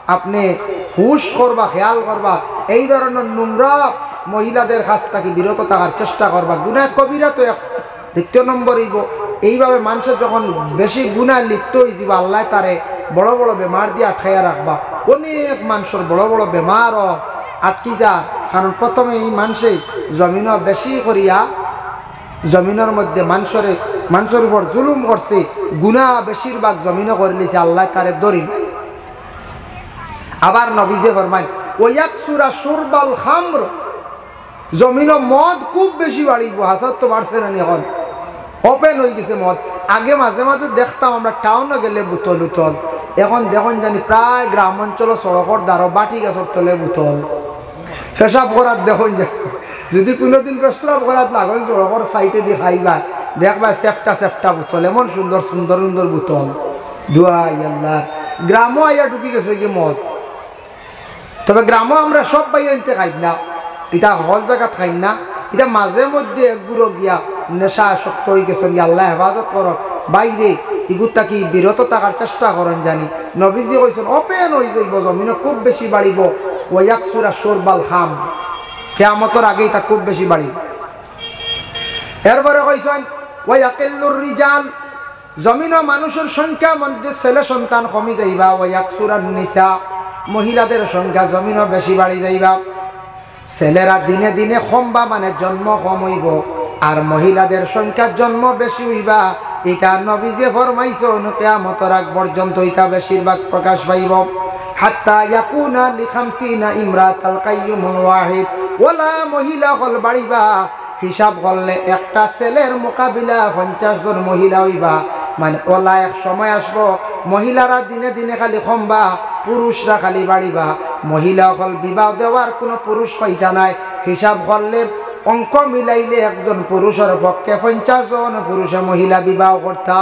আপনে হুশ করবা, খেয়াল করবা, এই ধরনর নোংরা মহিলাদের কাছ থাকি বিরত থাকার চেষ্টা করবা। গুনাহ কবিরা তো এক দ্বিতীয় নম্বর অইবো। এইভাবে মানষে যখন বেশি গুনায় লিপ্ত অইযিবো, আল্লায় তারে বড় বড় বেমার দিয়া আটকাইয়া রাখবা। অনেক মানষর বড় বড় বেমারও আটকি যায়, কারণ প্রথমে ই মানষে জমিনো বেশি করিয়া জমিনর মধ্যে মানষরে, মানষর উপর জুলুম করছে, গুনাহ বেশিরভাগ জমিনো করিলিছে, আল্লায় তারে ধরিলা। আবার নবীজিয়ে ফরমাইন, "ওয়াকসুরা শুরবাল খামর", জমিনো মদ খুব বেশি বাড়িবো। হাছা তো বাড়ছে না নি অখন? Open অইগেছে মদ। আগে মাঝে মাঝে দেখতাম আমরা টাউনো গেলে বোতল উতল, অখন দেখইন জানি প্রায় গ্রাম অঞ্চলো সড়কর ধারো বাটি গাছর তলে বোতল। পেশাব করাত দেখইন জানি, যুদি কুনুদিন পেশাব করাত লাগইন সড়কর সাইডেদি খাইবা, দেখবা চেপটা চেপটা বোতল, এমন সুন্দর সুন্দর সুন্দর বোতল। দুয়াই আল্লাহ, গ্রামো আইয়া ঢুকি গেছে গি মদ। তবে গ্রামো আমরা সব ভাইয়াইন্তে খাইন না, ইতা হকল জাগাত খাইন না, ইতা মাঝে মধ্যে এক গুরু গিয়া নেশা আসক্ত অইগেছইন গি, আল্লায় হেফাজত করউক। ভাইরে, ইগুর থাকি বিরত থাকার চেষ্টা করইন জানি। নবীজিয়ে কইছইন, open অইযাইবো, জমিনো খুব বেশি বাড়িবো, ওয়াকসুরা শুরবাল খামর, কিয়ামতর আগে ইতা খুব বেশি বাড়িবো। এরপরে কইছইন, "ওয়াকিল্লুর রিজাল", জমিনো মানুষর সংখ্যা মধ্যে ছেলে সন্তান কমি যাইবা, "ওয়াকসুরান নিসা", মহিলাদের সংখ্যা জমিনো বেশি বাড়ি যাইবা। ছেলেরা দিনে দিনে কমবা মানে জন্ম কম অইবো, আর মহিলাদের সংখ্যা জন্ম বেশি অইবা। ইতা নবীজিয়ে ফরমাইছইন, কিয়ামতর আগ পর্যন্ত ইতা বেশিরভাগ প্রকাশ পাইবো। "হাত্তা ইয়াকুনা লিখামসিনা ইমরাতাল কাইয়ুমুল ওয়াহিদ", অলা মহিলা অকল বাড়িবা, হিসাব করলে একটা ছেলের মোকাবিলা পঞ্চাশ জন মহিলা অইবা। মানে অলা এক সময় আসবো, মহিলারা দিনে দিনে খালি কমবা, পুরুষরা খালি বাড়িবা। মহিলা অকল বিবাহ দেওয়ার কুনু পুরুষ পাইতা নায়। হিসাব করলে, অঙ্ক মিলাইলে একজন পুরুষর পক্ষে পঞ্চাশ জন পুরুষে মহিলা বিবাহ করতা।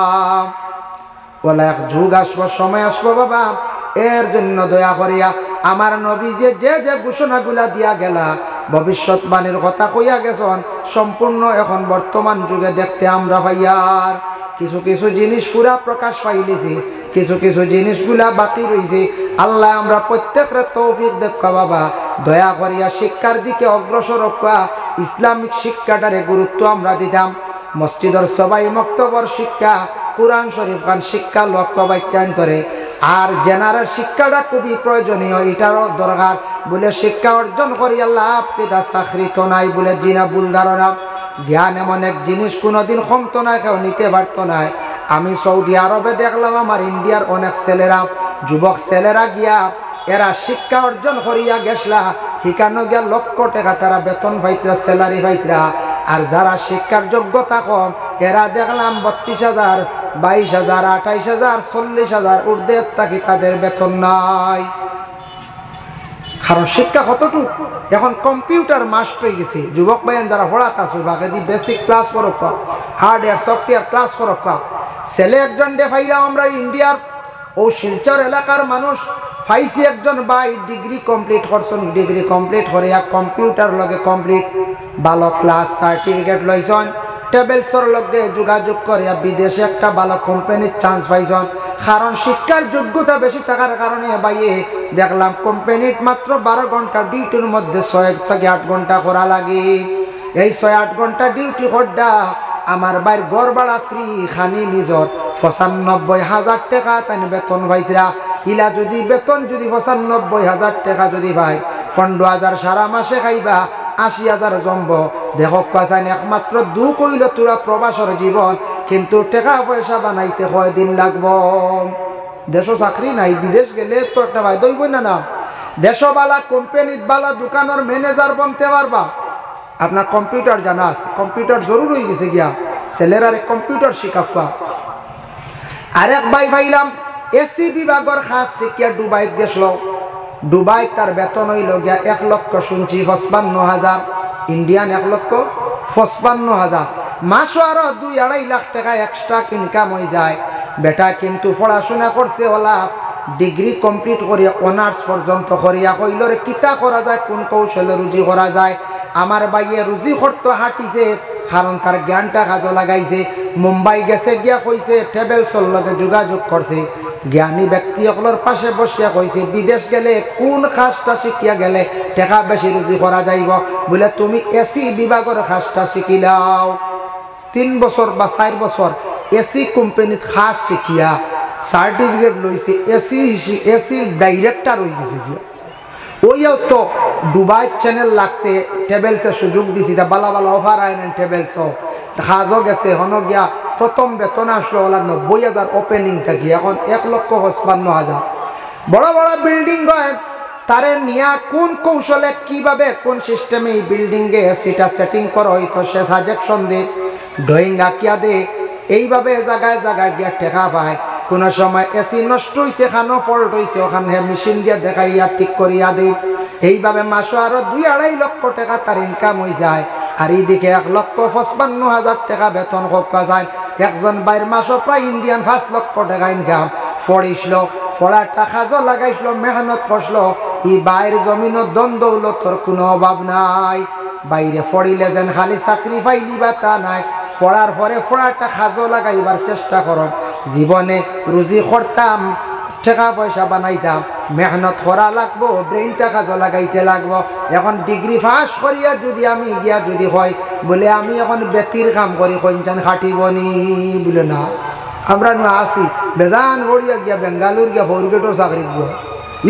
অলা এক যুগ আসবো, সময় আসবো বাবা, এর জন্য দয়া করিয়া আমার নবীজিয়ে যে যে ঘোষণাগুলা দিয়া গেলা, ভবিষ্যৎবাণীর কথা কইয়া গেছইন, সম্পূর্ণ অখন বর্তমান যুগে দেখতে আমরা পাইয়ার। কিছু কিছু জিনিস পুরা প্রকাশ পাইলিছে, কিছু কিছু জিনিসগুলা বাকি রইছে। আল্লায় আমরা প্রত্যেকরে তৌফিক দেউক্কা বাবা, দয়া করিয়া শিক্ষার দিকে অগ্রসর অউক্কা, ইসলামিক শিক্ষাটারে গুরুত্ব আমরা দিতাম। মসজিদর সবাই মক্তবর শিক্ষা, কুরআন শরীফ খান শিক্ষা লক্ষ্য বাক্যান্তরে। আর general শিক্ষাটা খুবই প্রয়োজনীয়, ইটারও দরকার। বুলে শিক্ষা অর্জন করিয়া লাভ কিতা, চাকরি তো নাই। বুলে জি না, ভুল ধারণা। জ্ঞান এমন এক জিনিস, কুনুদিন কমতো নায়, কেউ নিতে পারতো নায়। আমি সৌদি আরবে দেখলাম আমার ইন্ডিয়ার অনেক ছেলেরা, যুবক ছেলেরা গিয়া এরা শিক্ষা অর্জন করিয়া গেছলা, হিকানো গিয়া লক্ষ টেকা তারা বেতন পাইতরা, salary পাইতরা। আর যারা শিক্ষার যোগ্যতা কম, এরা দেখলাম বত্রিশ হাজার, বাইশ হাজার, আঠাইশ হাজার, চল্লিশ হাজার, ঊর্ধ্বে থাকি তাদের বেতন নাই। কারণ শিক্ষা কতটুক, অখন computer must অইগেছে। যুবক ভাইয়াইন যারা পড়াত আছো, বাগেদি basic class করউক্কা, hardware software class করউক্কা। ছেলে একজনরে পাইলাম আমরা ইন্ডিয়ার, অউ শিলচর এলাকার মানুষ, পাইছি একজন ভাই, degree complete করছইন, degree complete করিয়া computer লগে complete, ভালো class certificate লইছইন, Travels-র লগে যোগাযোগ করিয়া বিদেশে একটা ভালো company-র chance পাইছইন। কারণ শিক্ষার যোগ্যতা বেশি থাকার কারণে ভাইয়ে দেখলাম company-ত মাত্র বারো ঘন্টা duty-র মধ্যে ছয় থাকি আট ঘন্টা করা লাগে। এই ছয় আট ঘন্টা duty কররা, আমার ভাইর ঘর ভাড়া free, খানি নিজর, পঁচানব্বই হাজার টেকা তাইন বেতন পাইতরা। ইলা যুদি বেতন যুদি পঁচানব্বই হাজার টেকা যুদি পাইন, পনরো হাজার সারা মাসে খাইবা, আশি হাজার জমবো। দেখউক্কা চাইন, একমাত্র দুখ অইলো থুড়া প্রবাসর জীবন, কিন্তু টেকা পয়সা বানাইতে কয়দিন লাগবো? দেশো চাকরি নাই, বিদেশ গেলে তো একটা ফায়দা অইবো না, না? দেশো ভালা company-ত ভালা দোকানর manager বনতে পারবা। আপনার computer জানা আছে, computer জরুরি অইগেছে গিয়া, ছেলেরারে computer শিখাউক্কা। আরেক ভাই পাইলাম, AC বিভাগর কাজ শিখিয়া দুবাইত গেছলো। দুবাইত তার বেতন অইলো গিয়া এক লক্ষ, শুনছি, পঁচপান্ন হাজার, Indian এক লক্ষ পঁচপান্ন হাজার। মাসো আরো দুই আড়াই লাখ টেকা extra income অইযায়। বেটা কিন্তু পড়াশুনা করছে অলা, degree complete করিয়া honours পর্যন্ত করিয়া, কইলো রে, কিতা করা যায়, কুন কৌশলে রুজি করা যায়? আমার ভাইয়ে রুজি করতো হাটিছে, কারণ তার জ্ঞানটা কাজো লাগাইছে। মুম্বাই গেছে গিয়া কইছে, Travels-র লগে যোগাযোগ করছে, জ্ঞানী ব্যক্তি অকলর পাশে বসিয়া কইছে, বিদেশ গেলে কুন কাজটা শিখিয়া গেলে টেকা বেশি রুজি করা যাইবো। বুলে, তুমি AC বিভাগর কাজটা শিখিলাও। তিন বছর বা চাইর বছর AC কোম্পানিত কাজ শিখিয়া certificate লইছে, AC হিসি-, AC-র director অইগেছে গিয়া। অইয়াও তো দুবাই channel লাগছে, Travels-এ সুযোগ দিছে, ইতা ভালা ভালা offer আইন Travels-ও। কাজো গেছে, হনো গিয়া প্রথম বেতন আসলো অলা নব্বই হাজার opening থাকি, এখন এক লক্ষ পঁচপান্ন হাজার। বড় বড় building অয়, তারে নিয়া কোন কৌশলে, কিভাবে, কোন সিস্টেমে এই বিল্ডিংয়ে এসিটা সেটিং করা হইতো, সে সাজেশন দে, ড্রয়িং আঁকিয়া দে। এইভাবে জাগায় জাগায় গিয়া টেকা পায়। কোনো সময় এসি নষ্ট হইছে, খানো ফল্ট হইছে, ওখানে মেশিন দিয়া দেখাইয়া ঠিক করিয়া দে। এইভাবে মাসো আরো দুই আড়াই লক্ষ টেকা তার ইনকাম হয়ে যায়। আর এইদিকে এক লক্ষ পঁচপান্ন হাজার টেকা বেতন হক্কা যায়। একজন বাইর মাসো প্রায় ইন্ডিয়ান পাঁচ লক্ষ টেকা ইনকাম। পড়িছিল, পড়াটা কাজো লাগাইছিল, মেহনত করছিল। ই বাইর জমিনো ধন দৌলতর কোনো অভাব নাই। বাইরে পড়িলে যেন খালি চাকরি পাইলিবা তা নাই, পড়ার পরে পড়াটা কাজো লাগাইবার চেষ্টা করো। জীবনে রুজি করতাম, টেকা পয়সা বানাইতাম, মেহনত করা লাগবো, ব্রেইনটা কাজো লাগাইতে লাগবো। এখন ডিগ্রি পাস করিয়া যদি আমি গিয়া যদি হয় বলে আমি এখন বেতির কাম করি, কইনচান খাটিব নি? বলে না, আমরা নু আছি, বেজান গড়িয়া গিয়া বেঙ্গালুর গিয়া ফোর গেটর চাকরি দিব,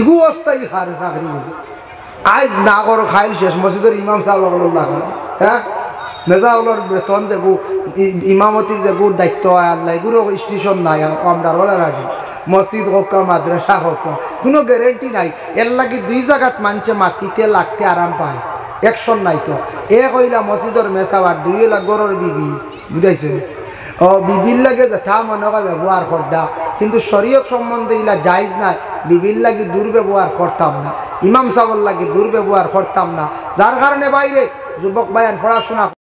ইগু অস্থায়ী খারে চাকরি দিব। আইজ না করো, খাইল শেষ, মসজিদর ইমাম সাহেব অকলর লাগা, হ্যাঁ, মেজা অকলর বেতন যেগু, ই-, ইমামতির যেগু দায়িত্ব হয় আল্লাহ, এগুলো স্টেশন নাই, আমরার ওলা রাখি। মসজিদ হক্কা, মাদ্রাসা হক্কা, কোনো গ্যারেন্টি নাই। এর লাগি দুই জাগাত মানছে মাতিতে লাগতে আরাম পায়, অ্যাকশন নাই তো। এ কইলা মসজিদর মেসাব আর দুই এলা গরর বিবি, বুঝাইছে? ও বিবির লাগে যথা মনে হয় ব্যবহার করতা, কিন্তু শরীয়ত সম্বন্ধে ইলা জায়েজ নাই। বিবির লাগি দুর্ব্যবহার করতাম না, ইমাম সাহেবর লাগি দুর্ব্যবহার করতাম না। যার কারণে বাইরে যুবক ভাইয়ান পড়াশোনা